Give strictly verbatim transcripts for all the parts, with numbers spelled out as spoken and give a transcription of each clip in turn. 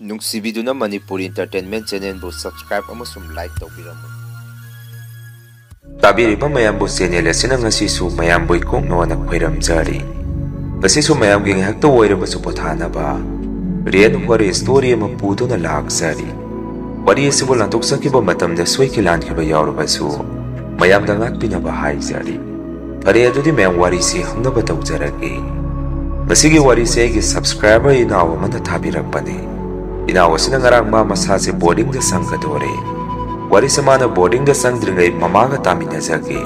ꯅꯨꯡꯁꯤꯕꯤꯗꯨꯅ Manipur Entertainment Channelꯕꯨ subscribe ꯑꯃꯁꯨꯡ like ꯇꯧꯕꯤꯔꯝꯃꯨ꯫ ꯇꯥꯕꯤꯔꯤꯕ ꯃꯌꯥꯝꯕꯨ channel ꯑꯁꯤꯅ ꯉꯁꯤꯁꯨ ꯃꯌꯥꯝꯕꯨ ꯏꯀꯣꯛꯅꯣꯅ ꯈꯣꯏꯔꯝꯖꯔꯤ꯫ ꯉꯁꯤꯁꯨ ꯃꯌꯥꯝꯒꯤ ꯉꯥꯏꯍꯥꯛꯇ ꯑꯣꯏꯔꯕꯁꯨ ꯄꯣꯊꯥꯅꯕ real horror story ꯑꯃ ꯄꯨꯗꯨꯅ ꯂꯥꯛꯆꯔꯤ꯫ ꯋꯥꯔꯤ ꯑꯁꯤꯕꯨ ꯂꯥꯟꯊꯣꯛꯆꯈꯤꯕ ꯃꯇꯝꯗ ꯁꯣꯏꯈꯤ ꯂꯥꯟꯈꯤꯕ ꯌꯥꯎꯔꯕꯁꯨ ꯃꯌꯥꯝꯗ ꯉꯥꯛꯄꯤꯅꯕ ꯍꯥꯏꯖꯔꯤ꯫ ꯐꯔꯦ, ꯑꯗꯨꯗꯤ ꯃꯌꯥꯝ ꯋꯥꯔꯤꯁꯤ ꯍꯧꯅꯕ ꯇꯧꯖꯔꯒꯦ꯫ ꯃꯁꯤꯒꯤ ꯋꯥꯔꯤꯁꯤ ꯑꯩꯒꯤ subscriber ꯏꯅꯥꯎ ꯑꯃꯅ ꯊꯥꯕꯤꯔꯛꯄꯅꯤ꯫ ꯏꯅꯥꯎ ꯑꯁꯤꯅ ꯉꯔꯥꯡ ꯃꯥ ꯃꯁꯥꯁꯦ boardingꯗ ꯆꯪꯒꯗꯣꯔꯦ꯫ ꯋꯥꯔꯤꯁꯦ ꯃꯥꯅ boardingꯗ ꯆꯪꯗ꯭ꯔꯤꯉꯩ ꯃꯃꯥꯒ ꯇꯥꯃꯤꯟꯅꯖꯒꯦ꯫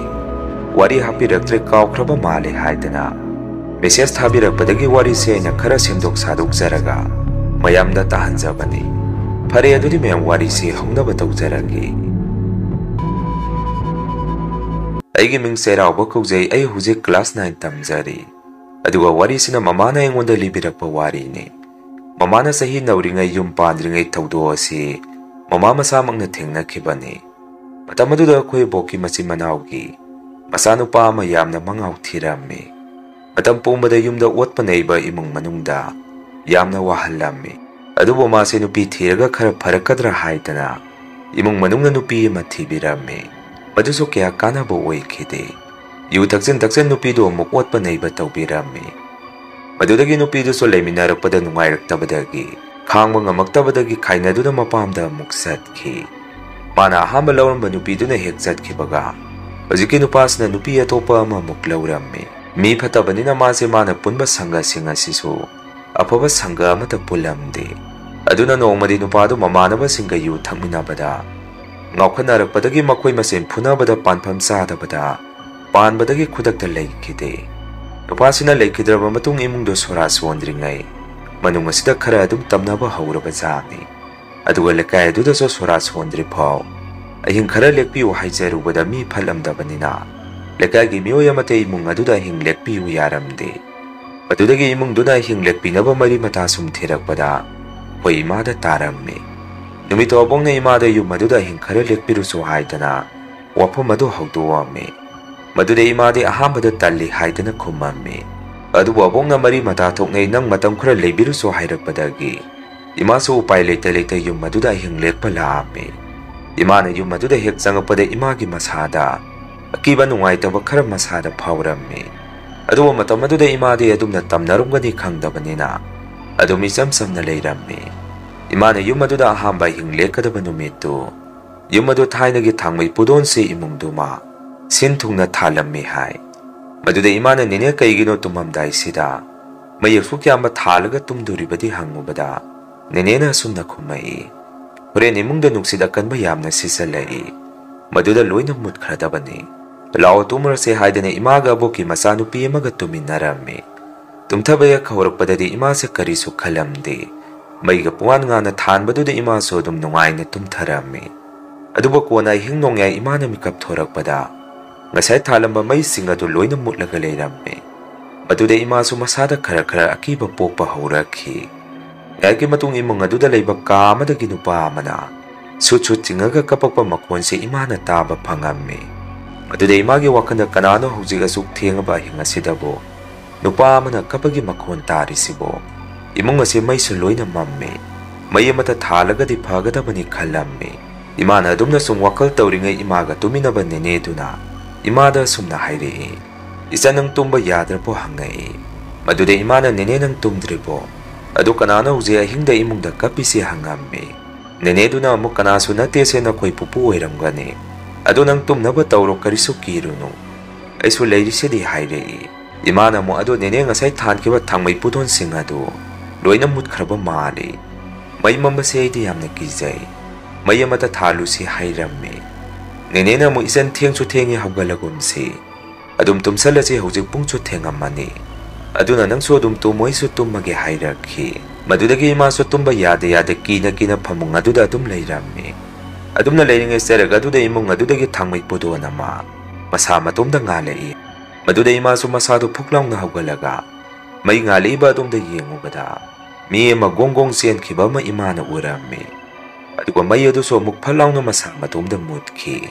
ꯋꯥꯔꯤ ꯍꯥꯞꯄꯤꯔꯛꯇ꯭ꯔꯦ, ꯀꯥꯎꯈ꯭ꯔꯕ ꯃꯥꯜꯂꯦ ꯍꯥꯏꯗꯅ message ꯊꯥꯕꯤꯔꯛꯄꯗꯒꯤ ꯋꯥꯔꯤꯁꯦ ꯑꯩꯅ ꯈꯔ ꯁꯦꯝꯗꯣꯛ ꯁꯥꯗꯣꯛꯆꯔꯒ ꯃꯌꯥꯝꯗ ꯇꯥꯍꯟꯖꯕꯅꯤ꯫ ꯐꯔꯦ, ꯑꯗꯨꯗꯤ ꯃꯌꯥꯝ ꯋꯥꯔꯤꯁꯦ ꯍꯧꯅꯕ ꯇꯧꯖꯔꯒꯦ꯫ ꯑꯩꯒꯤ ꯃꯤꯡ ꯆꯩꯔꯥꯎꯕ ꯀꯧꯖꯩ꯫ ꯑꯩ ꯍꯧꯖꯤꯛ class nine ꯇꯝꯖꯔꯤ꯫ ꯑꯗꯨꯒ ꯋꯥꯔꯤꯁꯤꯅ ꯃꯃꯥꯅ ꯑꯩꯉꯣꯟꯗ ꯂꯤꯕꯤꯔꯛꯄ ꯋꯥꯔꯤꯅꯤ꯫ ꯃꯃꯥꯅ ꯆꯍꯤ ꯅꯧꯔꯤꯉꯩ ꯌꯨꯝ ꯄꯥꯟꯗ꯭ꯔꯤꯉꯩ ꯊꯧꯗꯣꯛ ꯑꯁꯤ ꯃꯃꯥ ꯃꯁꯥꯃꯛꯅ ꯊꯦꯡꯅꯈꯤꯕꯅꯤ꯫ ꯃꯇꯝ ꯑꯗꯨꯗ ꯑꯩꯈꯣꯏ ꯏꯕꯣꯛꯀꯤ ꯃꯆꯤꯟ ꯃꯅꯥꯎꯒꯤ ꯃꯆꯥꯅꯨꯄꯥ ꯑꯃ ꯌꯥꯝꯅ ꯃꯉꯥꯎ ꯊꯤꯔꯝꯃꯤ꯫ ꯃꯇꯝ ꯄꯨꯝꯕꯗ ꯌꯨꯝꯗ ꯑꯣꯠꯄ ꯅꯩꯕ ꯏꯃꯨꯡ ꯃꯅꯨꯡꯗ ꯌꯥꯝꯅ ꯋꯥꯍꯜꯂꯝꯃꯤ꯫ ꯑꯗꯨꯕꯨ ꯃꯥꯁꯦ ꯅꯨꯄꯤ ꯊꯤꯔꯒ ꯈꯔ ꯐꯔꯛꯀꯗ꯭ꯔꯥ ꯍꯥꯏꯗꯅ ꯏꯃꯨꯡ ꯃꯅꯨꯡꯅ ꯅꯨꯄꯤ ꯑꯃ ꯊꯤꯕꯤꯔꯝꯃꯤ꯫ ꯃꯗꯨꯁꯨ ꯀꯌꯥ ꯀꯥꯟꯅꯕ ꯑꯣꯏꯈꯤꯗꯦ꯫ ꯌꯨ ꯊꯛꯆꯤꯟ ꯊꯛꯆꯤꯟ ꯅꯨꯄꯤꯗꯨ ꯑꯃꯨꯛ ꯑꯣꯠꯄ ꯅꯩꯕ ꯇꯧꯕꯤꯔꯝꯃꯤ꯫ ꯃꯗꯨꯗꯒꯤ ꯅꯨꯄꯤꯗꯨꯁꯨ ꯂꯩꯃꯤꯟꯅꯔꯛꯄꯗ ꯅꯨꯡꯉꯥꯏꯔꯛꯇꯕꯗꯒꯤ, ꯈꯥꯡꯕ ꯉꯝꯃꯛꯇꯕꯗꯒꯤ ꯈꯥꯏꯅꯗꯨꯅ ꯃꯄꯥꯝꯗ ꯑꯃꯨꯛ ꯆꯠꯈꯤ꯫ ꯃꯥꯅ ꯑꯍꯥꯟꯕ ꯂꯧꯔꯝꯕ ꯅꯨꯄꯤꯗꯨꯅ ꯍꯦꯛ ꯆꯠꯈꯤꯕꯒ, ꯍꯧꯖꯤꯛꯀꯤ ꯅꯨꯄꯥꯁꯤꯅ ꯅꯨꯄꯤ ꯑꯇꯣꯞꯄ ꯑꯃꯃꯨꯛ ꯂꯧꯔꯝꯃꯤ꯫ ꯃꯤ ꯐꯠꯇꯕꯅꯤꯅ ꯃꯥꯁꯦ ꯃꯥꯅ ꯄꯨꯟꯕ ꯁꯪꯒꯁꯤꯡ ꯑꯁꯤꯁꯨ ꯑꯐꯕ ꯁꯪꯒ ꯑꯃꯠꯇ ꯄꯨꯜꯂꯝꯗꯦ꯫ ꯑꯗꯨꯅ ꯅꯣꯡꯃꯗꯤ ꯅꯨꯄꯥꯗꯨ ꯃꯃꯥꯟꯅꯕꯁꯤꯡꯒ ꯌꯨ ꯊꯛꯃꯤꯟꯅꯕꯗ ꯉꯥꯎꯈꯠꯅꯔꯛꯄꯗꯒꯤ ꯃꯈꯣꯏ ꯃꯁꯦꯟ ꯐꯨꯅꯕꯗ ꯄꯥꯟꯐꯝ ꯆꯥꯗꯕꯗ ꯄꯥꯟꯕꯗꯒꯤ ꯈꯨꯗꯛꯇ ꯂꯩꯈꯤꯗꯦ꯫ ꯅꯨꯄꯥꯁꯤꯅ ꯂꯩꯈꯤꯗ꯭ꯔꯕ ꯃꯇꯨꯡ ꯏꯃꯨꯡꯗꯣ ꯁꯣꯔꯥ ꯁꯣꯟꯗ꯭ꯔꯤꯉꯩ ꯃꯅꯨꯡ ꯑꯁꯤꯗ ꯈꯔ ꯑꯗꯨꯝ ꯇꯝꯅꯕ ꯍꯧꯔꯕꯖꯥꯠꯅꯤ꯫ ꯑꯗꯨꯒ ꯂꯩꯀꯥꯏ ꯑꯗꯨꯗꯁꯨ ꯁꯣꯔꯥ ꯁꯣꯟꯗ꯭ꯔꯤ ꯐꯥꯎ ꯑꯍꯤꯡ ꯈꯔ ꯂꯦꯛꯄꯤꯌꯨ ꯍꯥꯏꯖꯔꯨꯕꯗ ꯃꯤ ꯐꯠꯂꯝꯗꯕꯅꯤꯅ ꯂꯩꯀꯥꯏꯒꯤ ꯃꯤꯑꯣꯏ ꯑꯃꯠꯇ ꯏꯃꯨꯡ ꯑꯗꯨꯗ ꯑꯍꯤꯡ ꯂꯦꯛꯄꯤꯌꯨ ꯌꯥꯔꯝꯗꯦ꯫ ꯑꯗꯨꯗꯒꯤ ꯏꯃꯨꯡꯗꯨꯅ ꯑꯍꯤꯡ ꯂꯦꯛꯄꯤꯅꯕ ꯃꯔꯤ ꯃꯇꯥ ꯁꯨꯝ ꯊꯤꯔꯛꯄꯗ ꯑꯩꯈꯣꯏ ꯏꯃꯥꯗ ꯇꯥꯔꯝꯃꯤ꯫ ꯅꯨꯃꯤꯠꯇꯣ ꯑꯕꯣꯛꯅ ꯏꯃꯥꯗ ꯌꯨꯝ ꯑꯗꯨꯗ ꯑꯍꯤꯡ ꯈꯔ ꯂꯦꯛꯄꯤꯔꯨꯁꯨ ꯍꯥꯏꯗꯅ ꯋꯥꯐꯝ ꯑꯗꯨ ꯍꯧꯗꯣꯛꯑꯝꯃꯤ꯫ ꯃꯗꯨꯗ ꯏꯃꯥꯗꯤ ꯑꯍꯥꯟꯕꯗ ꯇꯜꯂꯤ ꯍꯥꯏꯗꯅ ꯈꯨꯝꯃꯝꯃꯤ꯫ ꯑꯗꯨꯕꯨ ꯑꯕꯣꯛꯅ ꯃꯔꯤ ꯃꯇꯥ ꯊꯣꯛꯅꯩ, ꯅꯪ ꯃꯇꯝ ꯈꯔ ꯂꯩꯕꯤꯔꯨꯁꯨ ꯍꯥꯏꯔꯛꯄꯗꯒꯤ ꯏꯃꯥꯁꯨ ꯎꯄꯥꯏ ꯂꯩꯇ ꯂꯩꯇ ꯌꯨꯝ ꯑꯗꯨꯗ ꯑꯍꯤꯡ ꯂꯦꯛꯄ ꯂꯥꯛꯑꯝꯃꯤ꯫ ꯏꯃꯥꯅ ꯌꯨꯝ ꯑꯗꯨꯗ ꯍꯦꯛ ꯆꯪꯉꯛꯄꯗ ꯏꯃꯥꯒꯤ ꯃꯁꯥꯗ ꯑꯀꯤꯕ ꯅꯨꯡꯉꯥꯏꯇꯕ ꯈꯔ ꯃꯁꯥꯗ ꯐꯥꯎꯔꯝꯃꯤ꯫ ꯑꯗꯨꯕꯨ ꯃꯇꯝ ꯑꯗꯨꯗ ꯏꯃꯥꯗꯤ ꯑꯗꯨꯝꯅ ꯇꯝꯅꯔꯝꯒꯅꯤ ꯈꯪꯗꯕꯅꯤꯅ ꯑꯗꯨꯝ ꯏꯆꯝ ꯆꯝꯅ ꯂꯩꯔꯝꯃꯤ꯫ ꯏꯃꯥꯅ ꯌꯨꯝ ꯑꯗꯨꯗ ꯑꯍꯥꯟꯕ ꯑꯍꯤꯡ ꯂꯦꯛꯀꯗꯕ ꯅꯨꯃꯤꯠꯇꯨ ꯌꯨꯝ ꯑꯗꯨ ꯊꯥꯏꯅꯒꯤ ꯊꯥꯡꯃꯩ ꯄꯨꯗꯣꯟꯁꯤ ꯏꯃꯨꯡꯗꯨꯃ ꯁꯤꯟ ꯊꯨꯡꯅ ꯊꯥꯜꯂꯝꯃꯤ ꯍꯥꯏ꯫ ꯃꯗꯨꯗ ꯏꯃꯥꯅ "ꯅꯦꯅꯦ, ꯀꯩꯒꯤꯅꯣ ꯇꯨꯝꯃꯝꯗꯥꯏꯁꯤꯗ ꯃꯩ ꯑꯁꯨꯛ ꯌꯥꯝꯕ ꯊꯥꯜꯂꯒ ꯇꯨꯝꯗꯣꯔꯤꯕꯗꯤ?" ꯍꯪꯉꯨꯕꯗ ꯅꯦꯅꯦꯅ ꯑꯁꯨꯝꯅ ꯈꯨꯝꯃꯛꯏ, "ꯍꯣꯔꯦꯟ ꯏꯃꯨꯡꯗ ꯅꯨꯡꯁꯤꯠ ꯑꯀꯟꯕ ꯌꯥꯝꯅ ꯁꯤꯠꯆꯜꯂꯛꯏ, ꯃꯗꯨꯗ ꯂꯣꯏꯅ ꯃꯨꯠꯈ꯭ꯔꯗꯕꯅꯤ꯫ ꯂꯥꯛꯑꯣ ꯇꯨꯝꯃꯨꯔꯁꯦ" ꯍꯥꯏꯗꯅ ꯏꯃꯥꯒ ꯑꯕꯣꯛꯀꯤ ꯃꯆꯥꯅꯨꯄꯤ ꯑꯃꯒ ꯇꯨꯝꯃꯤꯟꯅꯔꯝꯃꯤ꯫ ꯇꯨꯝꯊꯕ ꯍꯦꯛ ꯍꯧꯔꯛꯄꯗꯗꯤ ꯏꯃꯥꯁꯦ ꯀꯔꯤꯁꯨ ꯈꯜꯂꯝꯗꯦ꯫ ꯃꯩꯒ ꯄꯨꯡꯉꯥꯟ ꯉꯥꯟꯅ ꯊꯥꯟꯕꯗꯨꯗ ꯏꯃꯥꯁꯨ ꯑꯗꯨꯝ ꯅꯨꯡꯉꯥꯏꯅ ꯇꯨꯝꯊꯔꯝꯃꯤ꯫ ꯑꯗꯨꯕꯨ ꯀꯣꯟꯅ ꯑꯍꯤꯡ ꯅꯣꯡꯌꯥꯏ ꯏꯃꯥꯅ ꯃꯤꯀꯞ ꯊꯣꯔꯛꯄꯗ ꯉꯁꯥꯏ ꯊꯥꯜꯂꯝꯕ ꯃꯩꯁꯤꯡ ꯑꯗꯨ ꯂꯣꯏꯅ ꯃꯨꯠꯂꯒ ꯂꯩꯔꯝꯃꯤ꯫ ꯃꯗꯨꯗ ꯏꯃꯥꯁꯨ ꯃꯁꯥꯗ ꯈꯔ ꯈꯔ ꯑꯀꯤꯕ ꯄꯣꯛꯄ ꯍꯧꯔꯛꯈꯤ꯫ ꯉꯥꯏꯍꯥꯛꯀꯤ ꯃꯇꯨꯡ ꯏꯃꯨꯡ ꯑꯗꯨꯗ ꯂꯩꯕ ꯀꯥ ꯑꯃꯗꯒꯤ ꯅꯨꯄꯥ ꯑꯃꯅ ꯁꯨꯠ ꯁꯨꯠ ꯆꯤꯡꯉꯒ ꯀꯞꯄꯛꯄ ꯃꯈꯣꯟꯁꯤ ꯏꯃꯥꯅ ꯇꯥꯕ ꯐꯪꯉꯝꯃꯤ꯫ ꯃꯗꯨꯗ ꯏꯃꯥꯒꯤ ꯋꯥꯈꯜꯗ, "ꯀꯅꯥꯅꯣ ꯍꯧꯖꯤꯛ ꯑꯁꯨꯛ ꯊꯦꯡꯉꯕ ꯑꯍꯤꯡ ꯑꯁꯤꯗꯕꯨ ꯅꯨꯄꯥ ꯑꯃꯅ ꯀꯞꯄꯒꯤ ꯃꯈꯣꯟ ꯇꯥꯔꯤꯁꯤꯕꯣ? ꯏꯃꯨꯡ ꯑꯁꯤ ꯃꯩꯁꯨ ꯂꯣꯏꯅ ꯃꯝꯃꯤ꯫ ꯃꯩ ꯑꯃꯠꯇ ꯊꯥꯜꯂꯒꯗꯤ ꯐꯒꯗꯕꯅꯤ" ꯈꯜꯂꯝꯃꯤ꯫ ꯏꯃꯥꯅ ꯑꯗꯨꯝꯅ ꯁꯨꯝ ꯋꯥꯈꯜ ꯇꯧꯔꯤꯉꯩ ꯏꯃꯥꯒ ꯇꯨꯃꯤꯟꯅꯕ ꯅꯦꯅꯦꯗꯨꯅ ꯏꯃꯥꯗ ꯑꯁꯨꯝꯅ ꯍꯥꯏꯔꯛꯏ, "ꯏꯆꯟ, ꯅꯪ ꯇꯨꯝꯕ ꯌꯥꯗ꯭ꯔꯕꯣ?" ꯍꯪꯉꯛꯏ꯫ ꯃꯗꯨꯗ ꯏꯃꯥꯅ, "ꯅꯦꯅꯦ, ꯅꯪ ꯇꯨꯝꯗ꯭ꯔꯤꯕꯣ? ꯑꯗꯨ ꯀꯅꯥꯅꯣ ꯍꯧꯖꯤꯛ ꯑꯍꯤꯡꯗ ꯏꯃꯨꯡꯗ ꯀꯞꯄꯤꯁꯤ?" ꯍꯪꯉꯝꯃꯤ꯫ ꯅꯦꯅꯦꯗꯨꯅ ꯑꯃꯨꯛ, "ꯀꯅꯥꯁꯨ ꯅꯠꯇꯦꯁꯦ, ꯅꯈꯣꯏ ꯄꯨꯄꯨ ꯑꯣꯏꯔꯝꯒꯅꯤ꯫ ꯑꯗꯨ ꯅꯪ ꯇꯨꯝꯅꯕ ꯇꯧꯔꯣ, ꯀꯔꯤꯁꯨ ꯀꯤꯔꯨꯅꯨ꯫ ꯑꯩꯁꯨ ꯂꯩꯔꯤꯁꯤꯗꯤ" ꯍꯥꯏꯔꯛꯏ꯫ ꯏꯃꯥꯅ ꯑꯃꯨꯛ, "ꯑꯗꯨ ꯅꯦꯅꯦ, ꯉꯁꯥꯏ ꯊꯥꯟꯈꯤꯕ ꯊꯥꯡꯃꯩ ꯄꯨꯗꯣꯟꯁꯤꯡ ꯑꯗꯨ ꯂꯣꯏꯅ ꯃꯨꯠꯈ꯭ꯔꯕ ꯃꯥꯜꯂꯤ꯫ ꯃꯩ ꯃꯝꯕꯁꯦ ꯑꯩꯗꯤ ꯌꯥꯝꯅ ꯀꯤꯖꯩ꯫ ꯃꯩ ꯑꯃꯠꯇ ꯊꯥꯜꯂꯨꯁꯤ" ꯍꯥꯏꯔꯝꯃꯤ꯫ ꯅꯦꯅꯦꯅ ꯑꯃꯨꯛ, "ꯏꯆꯟ, ꯊꯦꯡꯁꯨ ꯊꯦꯡꯉꯦ, ꯍꯧꯒꯠꯂꯒꯨꯝꯁꯤ꯫ ꯑꯗꯨꯝ ꯇꯨꯝꯁꯜꯂꯁꯤ, ꯍꯧꯖꯤꯛ ꯄꯨꯡꯁꯨ ꯊꯦꯡꯉꯝꯃꯅꯤ꯫ ꯑꯗꯨꯅ ꯅꯪꯁꯨ ꯑꯗꯨꯝ ꯇꯨꯝꯃꯣ, ꯑꯩꯁꯨ ꯇꯨꯝꯃꯒꯦ" ꯍꯥꯏꯔꯛꯈꯤ꯫ ꯃꯗꯨꯗꯒꯤ ꯏꯃꯥꯁꯨ ꯇꯨꯝꯕ ꯌꯥꯗ ꯌꯥꯗ ꯀꯤꯅ ꯀꯤꯅ ꯐꯃꯨꯡ ꯑꯗꯨꯗ ꯑꯗꯨꯝ ꯂꯩꯔꯝꯃꯤ꯫ ꯑꯗꯨꯝꯅ ꯂꯩꯔꯤꯉꯩ ꯆꯔꯛ ꯑꯗꯨꯗ ꯏꯃꯨꯡ ꯑꯗꯨꯗꯒꯤ ꯊꯥꯡꯃꯩ ꯄꯨꯗꯣꯟ ꯑꯃ ꯃꯁꯥ ꯃꯇꯣꯝꯗ ꯉꯥꯜꯂꯛꯏ꯫ ꯃꯗꯨꯗ ꯏꯃꯥꯁꯨ ꯃꯁꯥꯗꯨ ꯐꯨꯛ ꯂꯥꯎꯅ ꯍꯧꯒꯠꯂꯒ ꯃꯩ ꯉꯥꯜꯂꯛꯏꯕ ꯑꯗꯣꯝꯗ ꯌꯦꯡꯉꯨꯕꯗ ꯃꯤ ꯑꯃ ꯒꯣꯡ ꯒꯣꯡ ꯆꯦꯟꯈꯤꯕ ꯑꯃ ꯏꯃꯥꯅ ꯎꯔꯝꯃꯤ꯫ ꯑꯗꯨꯒ ꯃꯩ ꯑꯗꯨꯁꯨ ꯑꯃꯨꯛ ꯐꯠ ꯂꯥꯎꯅ ꯃꯁꯥ ꯃꯇꯣꯝꯗ ꯃꯨꯠꯈꯤ꯫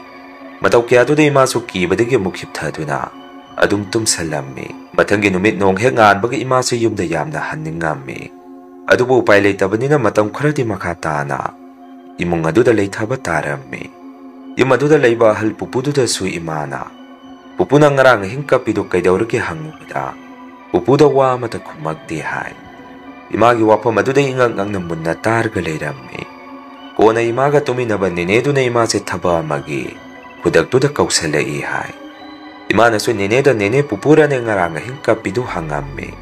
ꯃꯇꯧ ꯀꯌꯥꯗꯨꯗ ꯏꯃꯥꯁꯨ ꯀꯤꯕꯗꯒꯤ ꯑꯃꯨꯛ ꯍꯤꯞꯊꯗꯨꯅ ꯑꯗꯨꯝ ꯇꯨꯝꯁꯜꯂꯝꯃꯤ꯫ ꯃꯊꯪꯒꯤ ꯅꯨꯃꯤꯠ ꯅꯣꯡ ꯍꯦꯛ ꯉꯥꯟꯕꯒ ꯏꯃꯥꯁꯨ ꯌꯨꯝꯗ ꯌꯥꯝꯅ ꯍꯟꯅꯤꯡꯉꯝꯃꯤ꯫ ꯑꯗꯨꯕꯨ ꯎꯄꯥꯏ ꯂꯩꯇꯕꯅꯤꯅ ꯃꯇꯝ ꯈꯔꯗꯤ ꯃꯈꯥ ꯇꯥꯅ ꯏꯃꯨꯡ ꯑꯗꯨꯗ ꯂꯩꯊꯕ ꯇꯥꯔꯝꯃꯤ꯫ ꯌꯨꯝ ꯑꯗꯨꯗ ꯂꯩꯕ ꯑꯍꯜ ꯄꯨꯄꯨꯗꯨꯗꯁꯨ ꯏꯃꯥꯅ, "ꯄꯨꯄꯨꯅ ꯉꯔꯥꯡ ꯑꯍꯤꯡ ꯀꯞꯄꯤꯗꯨ ꯀꯩꯗꯧꯔꯒꯦ?" ꯍꯪꯉꯨꯕꯗ, ꯄꯨꯄꯨꯗ ꯋꯥ ꯑꯃꯠꯇ ꯈꯨꯝꯃꯛꯇꯦ ꯍꯥꯏ꯫ ꯏꯃꯥꯒꯤ ꯋꯥꯐꯝ ꯑꯗꯨꯗ ꯏꯉꯛ ꯉꯛꯅ ꯃꯨꯟꯅ ꯇꯥꯔꯒ ꯂꯩꯔꯝꯃꯤ꯫ ꯀꯣꯟꯅ ꯏꯃꯥꯒ ꯇꯨꯃꯤꯟꯅꯕ ꯅꯦꯅꯦꯗꯨꯅ ꯏꯃꯥꯁꯦ ꯊꯕꯛ ꯑꯃꯒꯤ ꯈꯨꯗꯛꯇꯨꯗ ꯀꯧꯁꯜꯂꯛꯏ ꯍꯥꯏ꯫ ꯏꯃꯥꯅꯁꯨ ꯅꯦꯅꯦꯗ, "ꯅꯦꯅꯦ, ꯄꯨꯄꯨꯔꯅꯦ ꯉꯔꯥꯡ ꯑꯍꯤꯡ ꯀꯞꯄꯤꯗꯨ?" ꯍꯪꯉꯝꯃꯤ꯫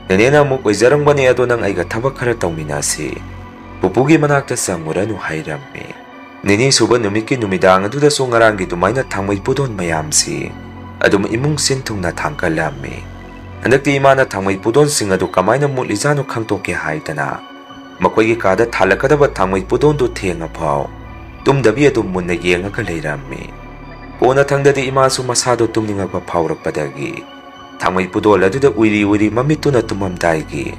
ꯅꯦꯅꯦꯅ ꯑꯃꯨꯛ, "ꯑꯣꯏꯖꯔꯝꯒꯅꯤ, ꯑꯗꯣ ꯅꯪ ꯑꯩꯒ ꯊꯕꯛ ꯈꯔ ꯇꯧꯃꯤꯟꯅꯁꯤ, ꯄꯨꯄꯨꯒꯤ ꯃꯅꯥꯛꯇ ꯆꯪꯉꯨꯔꯅꯨ" ꯍꯥꯏꯔꯝꯃꯤ꯫ ꯅꯤꯅꯤ ꯁꯨꯕ ꯅꯨꯃꯤꯠꯀꯤ ꯅꯨꯃꯤꯗꯥꯡ ꯑꯗꯨꯗꯁꯨ ꯉꯔꯥꯡꯒꯤ ꯑꯗꯨꯃꯥꯏꯅ ꯊꯥꯡꯃꯩ ꯄꯨꯗꯣꯟ ꯃꯌꯥꯝꯁꯤ ꯑꯗꯨꯝ ꯏꯃꯨꯡ ꯁꯤꯟ ꯊꯨꯡꯅ ꯊꯥꯡꯀꯠꯂꯝꯃꯤ꯫ ꯍꯟꯗꯛꯇꯤ ꯏꯃꯥꯅ ꯊꯥꯡꯃꯩ ꯄꯨꯗꯣꯟꯁꯤꯡ ꯑꯗꯨ ꯀꯃꯥꯏꯅ ꯃꯨꯠꯂꯤꯖꯥꯠꯅꯣ ꯈꯪꯗꯣꯛꯀꯦ ꯍꯥꯏꯗꯅ ꯃꯈꯣꯏꯒꯤ ꯀꯥꯗ ꯊꯥꯜꯂꯛꯀꯗꯕ ꯊꯥꯡꯃꯩ ꯄꯨꯗꯣꯟꯗꯨ ꯊꯦꯡꯉꯐꯥꯎ ꯇꯨꯝꯗꯕꯤ ꯑꯗꯨꯝ ꯃꯨꯟꯅ ꯌꯦꯡꯉꯒ ꯂꯩꯔꯝꯃꯤ꯫ ꯀꯣꯟꯅꯊꯪꯗꯗꯤ ꯏꯃꯥꯁꯨ ꯃꯁꯥꯗꯣ ꯇꯨꯝꯅꯤꯡꯉꯛꯄ ꯐꯥꯎꯔꯛꯄꯗꯒꯤ ꯊꯥꯡꯃꯩ ꯄꯨꯗꯣꯜ ꯑꯗꯨꯗ ꯎꯏꯔꯤ ꯎꯏꯔꯤ ꯃꯃꯤꯠꯇꯨꯅ ꯇꯨꯝꯃꯝꯗꯥꯏꯒꯤ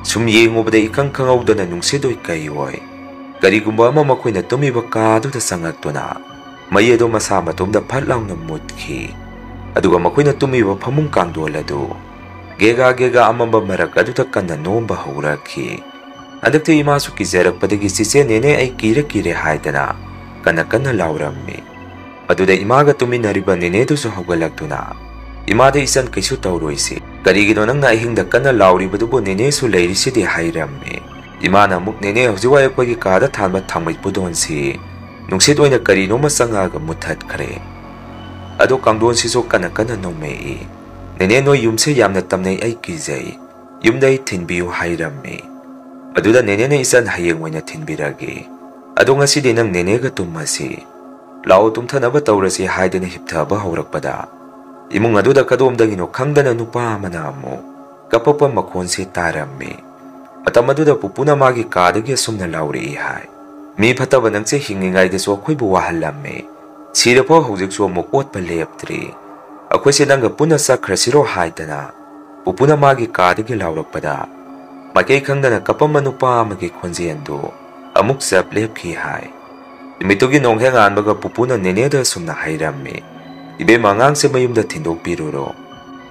ꯁꯨꯝ ꯌꯦꯡꯉꯨꯕꯗ ꯏꯈꯪ ꯈꯪꯍꯧꯗꯅ ꯅꯨꯡꯁꯤꯠ ꯑꯣꯏ ꯀꯩ ꯑꯣꯏ ꯀꯔꯤꯒꯨꯝꯕ ꯑꯃ ꯃꯈꯣꯏꯅ ꯇꯨꯝꯃꯤꯕ ꯀꯥꯗꯨꯗ ꯆꯪꯉꯛꯇꯨꯅ ꯃꯩ ꯑꯗꯨ ꯃꯁꯥ ꯃꯇꯣꯝꯗ ꯐꯠ ꯂꯥꯎꯅ ꯃꯨꯠꯈꯤ꯫ ꯑꯗꯨꯒ ꯃꯈꯣꯏꯅ ꯇꯨꯝꯃꯤꯕ ꯐꯃꯨꯡ ꯀꯥꯡꯗꯣꯜ ꯑꯗꯨ ꯒꯦꯒꯥ ꯒꯦꯒꯥ ꯑꯃꯝꯕ ꯃꯔꯛ ꯑꯗꯨꯗ ꯀꯟꯅ ꯅꯣꯝꯕ ꯍꯧꯔꯛꯈꯤ꯫ ꯍꯟꯗꯛꯇꯤ ꯏꯃꯥꯁꯨ ꯀꯤꯖꯔꯛꯄꯗꯒꯤ, "ꯆꯤꯆꯦ, ꯅꯦꯅꯦ, ꯑꯩ ꯀꯤꯔꯦ, ꯀꯤꯔꯦ" ꯍꯥꯏꯗꯅ ꯀꯟꯅ ꯀꯟꯅ ꯂꯥꯎꯔꯝꯃꯤ꯫ ꯑꯗꯨꯗ ꯏꯃꯥꯒ ꯇꯨꯃꯤꯟꯅꯔꯤꯕ ꯅꯦꯅꯦꯗꯨꯁꯨ ꯍꯧꯒꯠꯂꯛꯇꯨꯅ, "ꯏꯃꯥꯗꯤ ꯏꯆꯟ ꯀꯩꯁꯨ ꯇꯧꯔꯣꯏꯁꯤ, ꯀꯔꯤꯒꯤꯅꯣ ꯅꯪꯅ ꯑꯍꯤꯡꯗ ꯀꯟꯅ ꯂꯥꯎꯔꯤꯕꯗꯨꯕꯨ? ꯅꯦꯅꯦꯁꯨ ꯂꯩꯔꯤꯁꯤꯗꯤ" ꯍꯥꯏꯔꯝꯃꯤ꯫ ꯏꯃꯥꯅ ꯑꯃꯨꯛ, "ꯅꯦꯅꯦ, ꯍꯧꯖꯤꯛꯋꯥꯏ ꯑꯩꯈꯣꯏꯒꯤ ꯀꯥꯗ ꯊꯥꯟꯕ ꯊꯥꯡꯃꯩ ꯄꯨꯗꯣꯟꯁꯤ ꯅꯨꯡꯁꯤꯠ ꯑꯣꯏꯅ ꯀꯔꯤꯅꯣꯃ ꯆꯪꯉꯛꯑꯒ ꯃꯨꯠꯊꯠꯈ꯭ꯔꯦ꯫ ꯑꯗꯣ ꯀꯥꯡꯗꯣꯟꯁꯤꯁꯨ ꯀꯟꯅ ꯀꯟꯅ ꯅꯣꯝꯃꯛꯏ꯫ ꯅꯦꯅꯦ, ꯅꯣꯏ ꯌꯨꯝꯁꯦ ꯌꯥꯝꯅ ꯇꯝꯅꯩ, ꯑꯩ ꯀꯤꯖꯩ꯫ ꯌꯨꯝꯗ ꯑꯩ ꯊꯤꯟꯕꯤꯌꯨ" ꯍꯥꯏꯔꯝꯃꯤ꯫ ꯑꯗꯨꯗ ꯅꯦꯅꯦꯅ, "ꯏꯆꯟ, ꯍꯌꯦꯡ ꯑꯣꯏꯅ ꯊꯤꯟꯕꯤꯔꯒꯦ꯫ ꯑꯗꯣ ꯉꯁꯤꯗꯤ ꯅꯪ ꯅꯦꯅꯦꯒ ꯇꯨꯝꯃꯁꯤ꯫ ꯂꯥꯛꯑꯣ, ꯇꯨꯝꯊꯅꯕ ꯇꯧꯔꯁꯤ" ꯍꯥꯏꯗꯅ ꯍꯤꯞꯊꯕ ꯍꯧꯔꯛꯄꯗ, ꯏꯃꯨꯡ ꯑꯗꯨꯗ ꯀꯗꯣꯝꯗꯒꯤꯅꯣ ꯈꯪꯗꯅ ꯅꯨꯄꯥ ꯑꯃꯅ ꯑꯃꯨꯛ ꯀꯞꯄꯛꯄ ꯃꯈꯣꯟꯁꯤ ꯇꯥꯔꯝꯃꯤ꯫ ꯃꯇꯝ ꯑꯗꯨꯗ ꯄꯨꯄꯨꯅ ꯃꯥꯒꯤ ꯀꯥꯗꯒꯤ ꯑꯁꯨꯝꯅ ꯂꯥꯎꯔꯛꯏ ꯍꯥꯏ, "ꯃꯤ ꯐꯠꯇꯕ ꯅꯪꯁꯦ ꯍꯤꯡꯉꯤꯉꯩꯗꯁꯨ ꯑꯩꯈꯣꯏꯕꯨ ꯋꯥꯍꯜꯂꯝꯃꯤ꯫ ꯁꯤꯔꯐꯥꯎ ꯍꯧꯖꯤꯛꯁꯨ ꯑꯃꯨꯛ ꯑꯣꯠꯄ ꯂꯦꯞꯇ꯭ꯔꯤ꯫ ꯑꯩꯈꯣꯏꯁꯦ ꯅꯪꯒ ꯄꯨꯟꯅ ꯆꯠꯈ꯭ꯔꯁꯤꯔꯣ?" ꯍꯥꯏꯗꯅ ꯄꯨꯄꯨꯅ ꯃꯥꯒꯤ ꯀꯥꯗꯒꯤ ꯂꯥꯎꯔꯛꯄꯗ, ꯃꯥꯏꯀꯩ ꯈꯪꯗꯅ ꯀꯞꯄꯝꯕ ꯅꯨꯄꯥ ꯑꯃꯒꯤ ꯈꯣꯟꯖꯦꯜꯗꯨ ꯑꯃꯨꯛ ꯆꯞ ꯂꯦꯞꯈꯤ ꯍꯥꯏ꯫ ꯅꯨꯃꯤꯠꯇꯨꯒꯤ ꯅꯣꯡꯍꯦꯛ ꯉꯥꯟꯕꯒ ꯄꯨꯄꯨꯅ ꯅꯦꯅꯦꯗ ꯑꯁꯨꯝꯅ ꯍꯥꯏꯔꯝꯃꯤ, "ꯏꯕꯦꯝꯃ, ꯑꯉꯥꯡꯁꯦ ꯃꯌꯨꯝꯗ ꯊꯤꯟꯗꯣꯛꯄꯤꯔꯨꯔꯣ꯫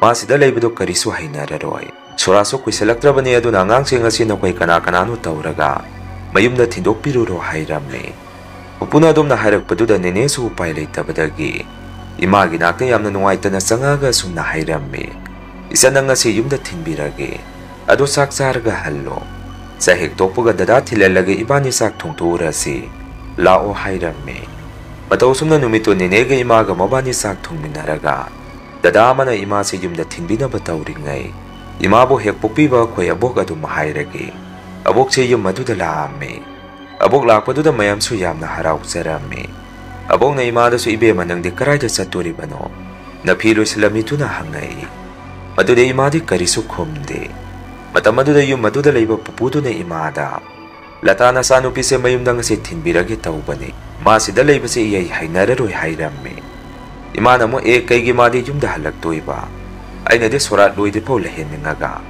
ꯃꯥ ꯁꯤꯗ ꯂꯩꯕꯗꯣ ꯀꯔꯤꯁꯨ ꯍꯩꯅꯔꯔꯣꯏ꯫ ꯁꯣꯔꯥꯠꯁꯨ ꯀꯨꯏꯁꯜꯂꯛꯇ꯭ꯔꯕꯅꯤ, ꯑꯗꯨꯅ ꯑꯉꯥꯡꯁꯤꯡ ꯑꯁꯤ ꯅꯈꯣꯏ ꯀꯅꯥ ꯀꯅꯥꯅꯣ ꯇꯧꯔꯒ ꯃꯌꯨꯝꯗ ꯊꯤꯟꯗꯣꯛꯄꯤꯔꯨꯔꯣ ꯍꯥꯏꯔꯝꯃꯤ꯫ ꯄꯨꯄꯨꯅ ꯑꯗꯨꯝꯅ ꯍꯥꯏꯔꯛꯄꯗꯨꯗ ꯅꯦꯅꯦꯁꯨ ꯎꯄꯥꯏ ꯂꯩꯇꯕꯗꯒꯤ ꯏꯃꯥꯒꯤ ꯅꯥꯛꯇ ꯌꯥꯝꯅ ꯅꯨꯡꯉꯥꯏꯇꯅ ꯆꯪꯉꯛꯑꯒ ꯑꯁꯨꯝꯅ ꯍꯥꯏꯔꯝꯃꯤ, "ꯏꯆꯟ, ꯅꯪ ꯉꯁꯤ ꯌꯨꯝꯗ ꯊꯤꯟꯕꯤꯔꯒꯦ꯫ ꯑꯗꯣ ꯆꯥꯛ ꯆꯥꯔꯒ ꯍꯜꯂꯣ꯫ ꯆꯥꯛ ꯍꯦꯛ ꯇꯣꯛꯄꯒ ꯗꯗꯥ ꯊꯤꯜꯍꯜꯂꯒ ꯏꯕꯥꯅꯤ ꯆꯥꯛ ꯊꯣꯡꯗꯣꯛꯎꯔꯁꯤ꯫ ꯂꯥꯛꯑꯣ" ꯍꯥꯏꯔꯝꯃꯤ꯫ ꯃꯇꯧ ꯑꯁꯨꯝꯅ ꯅꯨꯃꯤꯠꯇꯨ ꯅꯦꯅꯦꯒ ꯏꯃꯥꯒ ꯃꯕꯥꯅꯤ ꯆꯥꯛ ꯊꯣꯡꯃꯤꯟꯅꯔꯒ ꯗꯗꯥ ꯑꯃꯅ ꯏꯃꯥꯁꯦ ꯌꯨꯝꯗ ꯊꯤꯟꯕꯤꯅꯕ ꯇꯧꯔꯤꯉꯩ, ꯏꯃꯥꯕꯨ ꯍꯦꯛ ꯄꯣꯛꯄꯤꯕ ꯑꯩꯈꯣꯏ ꯑꯕꯣꯛ ꯑꯗꯨꯝ ꯍꯥꯏꯔꯒꯦ꯫ ꯑꯕꯣꯛꯁꯦ ꯌꯨꯝ ꯑꯗꯨꯗ ꯂꯥꯛꯑꯝꯃꯤ꯫ ꯑꯕꯣꯛ ꯂꯥꯛꯄꯗꯨꯗ ꯃꯌꯥꯝꯁꯨ ꯌꯥꯝꯅ ꯍꯔꯥꯎꯖꯔꯝꯃꯤ꯫ ꯑꯕꯣꯛꯅ ꯏꯃꯥꯗꯁꯨ, "ꯏꯕꯦꯝꯃ, ꯅꯪꯗꯤ ꯀꯗꯥꯏꯗ ꯆꯠꯇꯣꯔꯤꯕꯅꯣ? ꯅꯐꯤ ꯂꯣꯏꯁꯤꯜꯂꯝꯃꯤꯗꯨꯅ?" ꯍꯪꯉꯛꯏ꯫ ꯃꯗꯨꯗ ꯏꯃꯥꯗꯤ ꯀꯔꯤꯁꯨ ꯈꯨꯝꯗꯦ꯫ ꯃꯇꯝ ꯑꯗꯨꯗ ꯌꯨꯝ ꯑꯗꯨꯗ ꯂꯩꯕ ꯄꯨꯄꯨꯗꯨꯅ ꯏꯃꯥꯗ, "ꯂꯇꯥ ꯅꯆꯥꯅꯨꯄꯤꯁꯦ ꯃꯌꯨꯝꯗ ꯉꯁꯤ ꯊꯤꯟꯕꯤꯔꯒꯦ ꯇꯧꯕꯅꯤ꯫ ꯃꯥ ꯁꯤꯗ ꯂꯩꯕꯁꯦ ꯏꯍꯩ ꯍꯩꯅꯔꯔꯣꯏ" ꯍꯥꯏꯔꯝꯃꯤ꯫ ꯏꯃꯥꯅ ꯑꯃꯨꯛ, "ꯑꯦ, ꯀꯩꯒꯤ ꯃꯥꯗꯤ ꯌꯨꯝꯗ ꯍꯜꯂꯛꯇꯣꯏꯕ? ꯑꯩꯅꯗꯤ ꯁꯣꯔꯥꯠ ꯂꯣꯏꯗ꯭ꯔꯤꯐꯥꯎ ꯂꯩꯍꯟꯅꯤꯡꯉꯒ꯫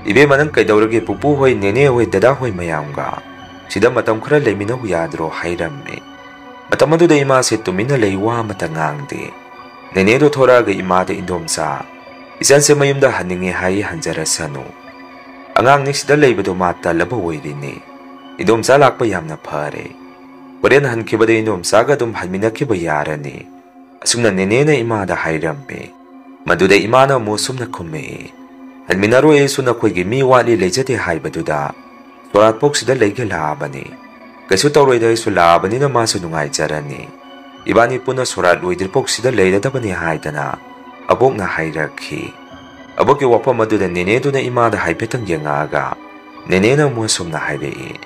ꯏꯕꯦꯝꯃ, ꯅꯪ ꯀꯩꯗꯧꯔꯒꯦ? ꯄꯨꯄꯨ ꯍꯣꯏ, ꯅꯦꯅꯦ ꯍꯣꯏ, ꯗꯗꯥ ꯍꯣꯏ ꯃꯌꯥꯝꯒ ꯁꯤꯗ ꯃꯇꯝ ꯈꯔ ꯂꯩꯃꯤꯟꯅꯧ ꯌꯥꯗ꯭ꯔꯣ?" ꯍꯥꯏꯔꯝꯃꯤ꯫ ꯃꯇꯝ ꯑꯗꯨꯗ ꯏꯃꯥꯁꯦ ꯇꯨꯃꯤꯟꯅ ꯂꯩ, ꯋꯥ ꯑꯃꯠꯇ ꯉꯥꯡꯗꯦ꯫ ꯅꯦꯅꯦꯗꯣ ꯊꯣꯔꯛꯑꯒ ꯏꯃꯥꯗ, "ꯏꯟꯗꯣꯝꯆꯥ, ꯏꯆꯟꯁꯦ ꯃꯌꯨꯝꯗ ꯍꯟꯅꯤꯡꯉꯦ ꯍꯥꯏ, ꯍꯟꯖꯔꯁꯅꯨ꯫ ꯑꯉꯥꯡꯅꯤ ꯁꯤꯗ ꯂꯩꯕꯗꯣ ꯃꯥ ꯇꯜꯂꯕ ꯑꯣꯏꯔꯤꯅꯤ꯫ ꯏꯟꯗꯣꯝꯆꯥ ꯂꯥꯛꯄ ꯌꯥꯝꯅ ꯐꯔꯦ꯫ ꯍꯣꯔꯦꯟ ꯍꯟꯈꯤꯕꯗ ꯏꯟꯗꯣꯝꯆꯥꯒ ꯑꯗꯨꯝ ꯍꯟꯃꯤꯟꯅꯈꯤꯕ ꯌꯥꯔꯅꯤ"꯫ ꯑꯁꯨꯝꯅ ꯅꯦꯅꯦꯅ ꯏꯃꯥꯗ ꯍꯥꯏꯔꯝꯃꯤ꯫ ꯃꯗꯨꯗ ꯏꯃꯥꯅ ꯑꯃꯨꯛ ꯑꯁꯨꯝꯅ ꯈꯨꯝꯃꯛꯏ, "ꯍꯟꯃꯤꯟꯅꯔꯣꯏ, ꯑꯩꯁꯨ ꯅꯈꯣꯏꯒꯤ ꯃꯤ ꯋꯥꯠꯂꯤ ꯂꯩꯖꯗꯦ ꯍꯥꯏꯕꯗꯨꯗ ꯁꯣꯔꯥꯠꯐꯧ ꯁꯤꯗ ꯂꯩꯒꯦ ꯂꯥꯛꯑꯕꯅꯤ꯫ ꯀꯩꯁꯨ ꯇꯧꯔꯣꯏꯗ, ꯑꯩꯁꯨ ꯂꯥꯛꯑꯕꯅꯤꯅ ꯃꯥꯁꯨ ꯅꯨꯡꯉꯥꯏꯖꯔꯅꯤ꯫ ꯏꯕꯥꯅꯤ ꯄꯨꯟꯅ ꯁꯣꯔꯥꯠ ꯂꯣꯏꯗ꯭ꯔꯤꯐꯥꯎ ꯁꯤꯗ ꯂꯩꯔꯗꯕꯅꯤ" ꯍꯥꯏꯗꯅ ꯑꯕꯣꯛꯅ ꯍꯥꯏꯔꯛꯈꯤ꯫ ꯑꯕꯣꯛꯀꯤ ꯋꯥꯐꯝ ꯑꯗꯨꯗ ꯅꯦꯅꯦꯗꯨꯅ ꯏꯃꯥꯗ ꯍꯥꯏꯐꯦꯠꯇꯪ ꯌꯦꯡꯉꯛꯑꯒ ꯅꯦꯅꯦꯅ ꯑꯃꯨꯛ ꯑꯁꯨꯝꯅ ꯍꯥꯏꯔꯛꯏ,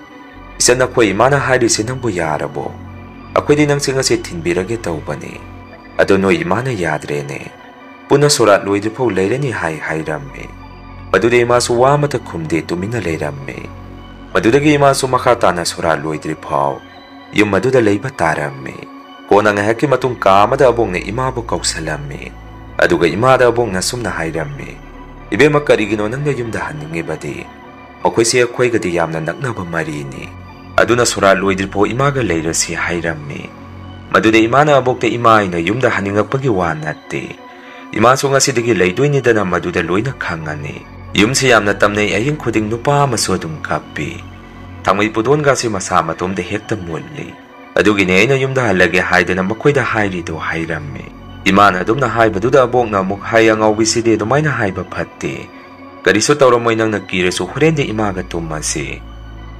"ꯏꯆꯟ, ꯅꯈꯣꯏ ꯏꯃꯥꯅ ꯍꯥꯏꯔꯤꯁꯦ ꯅꯪꯕꯨ ꯌꯥꯔꯕꯣ? ꯑꯩꯈꯣꯏꯗꯤ ꯅꯪꯁꯦ ꯉꯁꯤ ꯊꯤꯟꯕꯤꯔꯒꯦ ꯇꯧꯕꯅꯤ꯫ ꯑꯗꯣ ꯅꯣꯏ ꯏꯃꯥꯅ ꯌꯥꯗ꯭ꯔꯦꯅꯦ꯫ ꯄꯨꯟꯅ ꯁꯣꯔꯥꯠ ꯂꯣꯏꯗ꯭ꯔꯤꯐꯥꯎ ꯂꯩꯔꯅꯤ ꯍꯥꯏ" ꯍꯥꯏꯔꯝꯃꯤ꯫ ꯃꯗꯨꯗ ꯏꯃꯥꯁꯨ ꯋꯥ ꯑꯃꯠꯇ ꯈꯨꯝꯗꯦ, ꯇꯨꯃꯤꯟꯅ ꯂꯩꯔꯝꯃꯤ꯫ ꯃꯗꯨꯗꯒꯤ ꯏꯃꯥꯁꯨ ꯃꯈꯥ ꯇꯥꯅ ꯁꯣꯔꯥꯠ ꯂꯣꯏꯗ꯭ꯔꯤꯐꯥꯎ ꯌꯨꯝ ꯑꯗꯨꯗ ꯂꯩꯕ ꯇꯥꯔꯝꯃꯤ꯫ ꯀꯣꯟꯅ ꯉꯥꯏꯍꯥꯛꯀꯤ ꯃꯇꯨꯡ ꯀꯥ ꯑꯃꯗ ꯑꯕꯣꯛꯅ ꯏꯃꯥꯕꯨ ꯀꯧꯁꯜꯂꯝꯃꯤ꯫ ꯑꯗꯨꯒ ꯏꯃꯥꯗ ꯑꯕꯣꯛꯅ ꯑꯁꯨꯝꯅ ꯍꯥꯏꯔꯝꯃꯤ, "ꯏꯕꯦꯝꯃ, ꯀꯔꯤꯒꯤꯅꯣ ꯅꯪꯅ ꯌꯨꯝꯗ ꯍꯟꯅꯤꯡꯉꯤꯕꯗꯤ? ꯃꯈꯣꯏꯁꯦ ꯑꯩꯈꯣꯏꯒꯗꯤ ꯌꯥꯝꯅ ꯅꯛꯅꯕ ꯃꯔꯤꯅꯤ꯫ ꯑꯗꯨꯅ ꯁꯣꯔꯥꯠ ꯂꯣꯏꯗ꯭ꯔꯤꯐꯥꯎ ꯏꯃꯥꯒ ꯂꯩꯔꯁꯤ" ꯍꯥꯏꯔꯝꯃꯤ꯫ ꯃꯗꯨꯗ ꯏꯃꯥꯅ ꯑꯕꯣꯛꯇ, "ꯏꯃꯥ, ꯑꯩꯅ ꯌꯨꯝꯗ ꯍꯟꯅꯤꯡꯉꯛꯄꯒꯤ ꯋꯥ ꯅꯠꯇꯦ꯫ ꯏꯃꯥꯁꯨ ꯉꯁꯤꯗꯒꯤ ꯂꯩꯗꯣꯏꯅꯤꯗꯅ ꯃꯗꯨꯗ ꯂꯣꯏꯅ ꯈꯪꯉꯅꯤ꯫ "ꯌꯨꯝꯁꯤ ꯌꯥꯝꯅ ꯇꯝꯅꯩ, ꯑꯍꯤꯡ ꯈꯨꯗꯤꯡ ꯅꯨꯄꯥ ꯑꯃꯁꯨ ꯑꯗꯨꯝ ꯀꯞꯄꯤ꯫ ꯊꯥꯡꯃꯩ ꯄꯨꯗꯣꯟꯒꯁꯤ ꯃꯁꯥ ꯃꯇꯣꯝꯗ ꯍꯦꯛꯇ ꯃꯨꯜꯂꯤ꯫ ꯑꯗꯨꯒꯤꯅꯦ ꯑꯩꯅ ꯌꯨꯝꯗ ꯍꯜꯂꯒꯦ ꯍꯥꯏꯗꯅ ꯃꯈꯣꯏꯗ ꯍꯥꯏꯔꯤꯗꯣ" ꯍꯥꯏꯔꯝꯃꯤ꯫ ꯏꯃꯥꯅ ꯑꯗꯨꯝꯅ ꯍꯥꯏꯕꯗꯨꯗ ꯑꯕꯣꯛꯅ ꯑꯃꯨꯛ ꯍꯥꯏ, "ꯑꯉꯥꯎꯕꯤꯁꯤꯗꯤ ꯑꯗꯨꯃꯥꯏꯅ ꯍꯥꯏꯕ ꯐꯠꯇꯦ꯫ ꯀꯔꯤꯁꯨ ꯇꯧꯔꯝꯃꯣꯏ, ꯅꯪꯅ ꯀꯤꯔꯁꯨ ꯍꯣꯔꯦꯟꯗꯤ ꯏꯃꯥꯒ ꯇꯨꯝꯃꯁꯤ꯫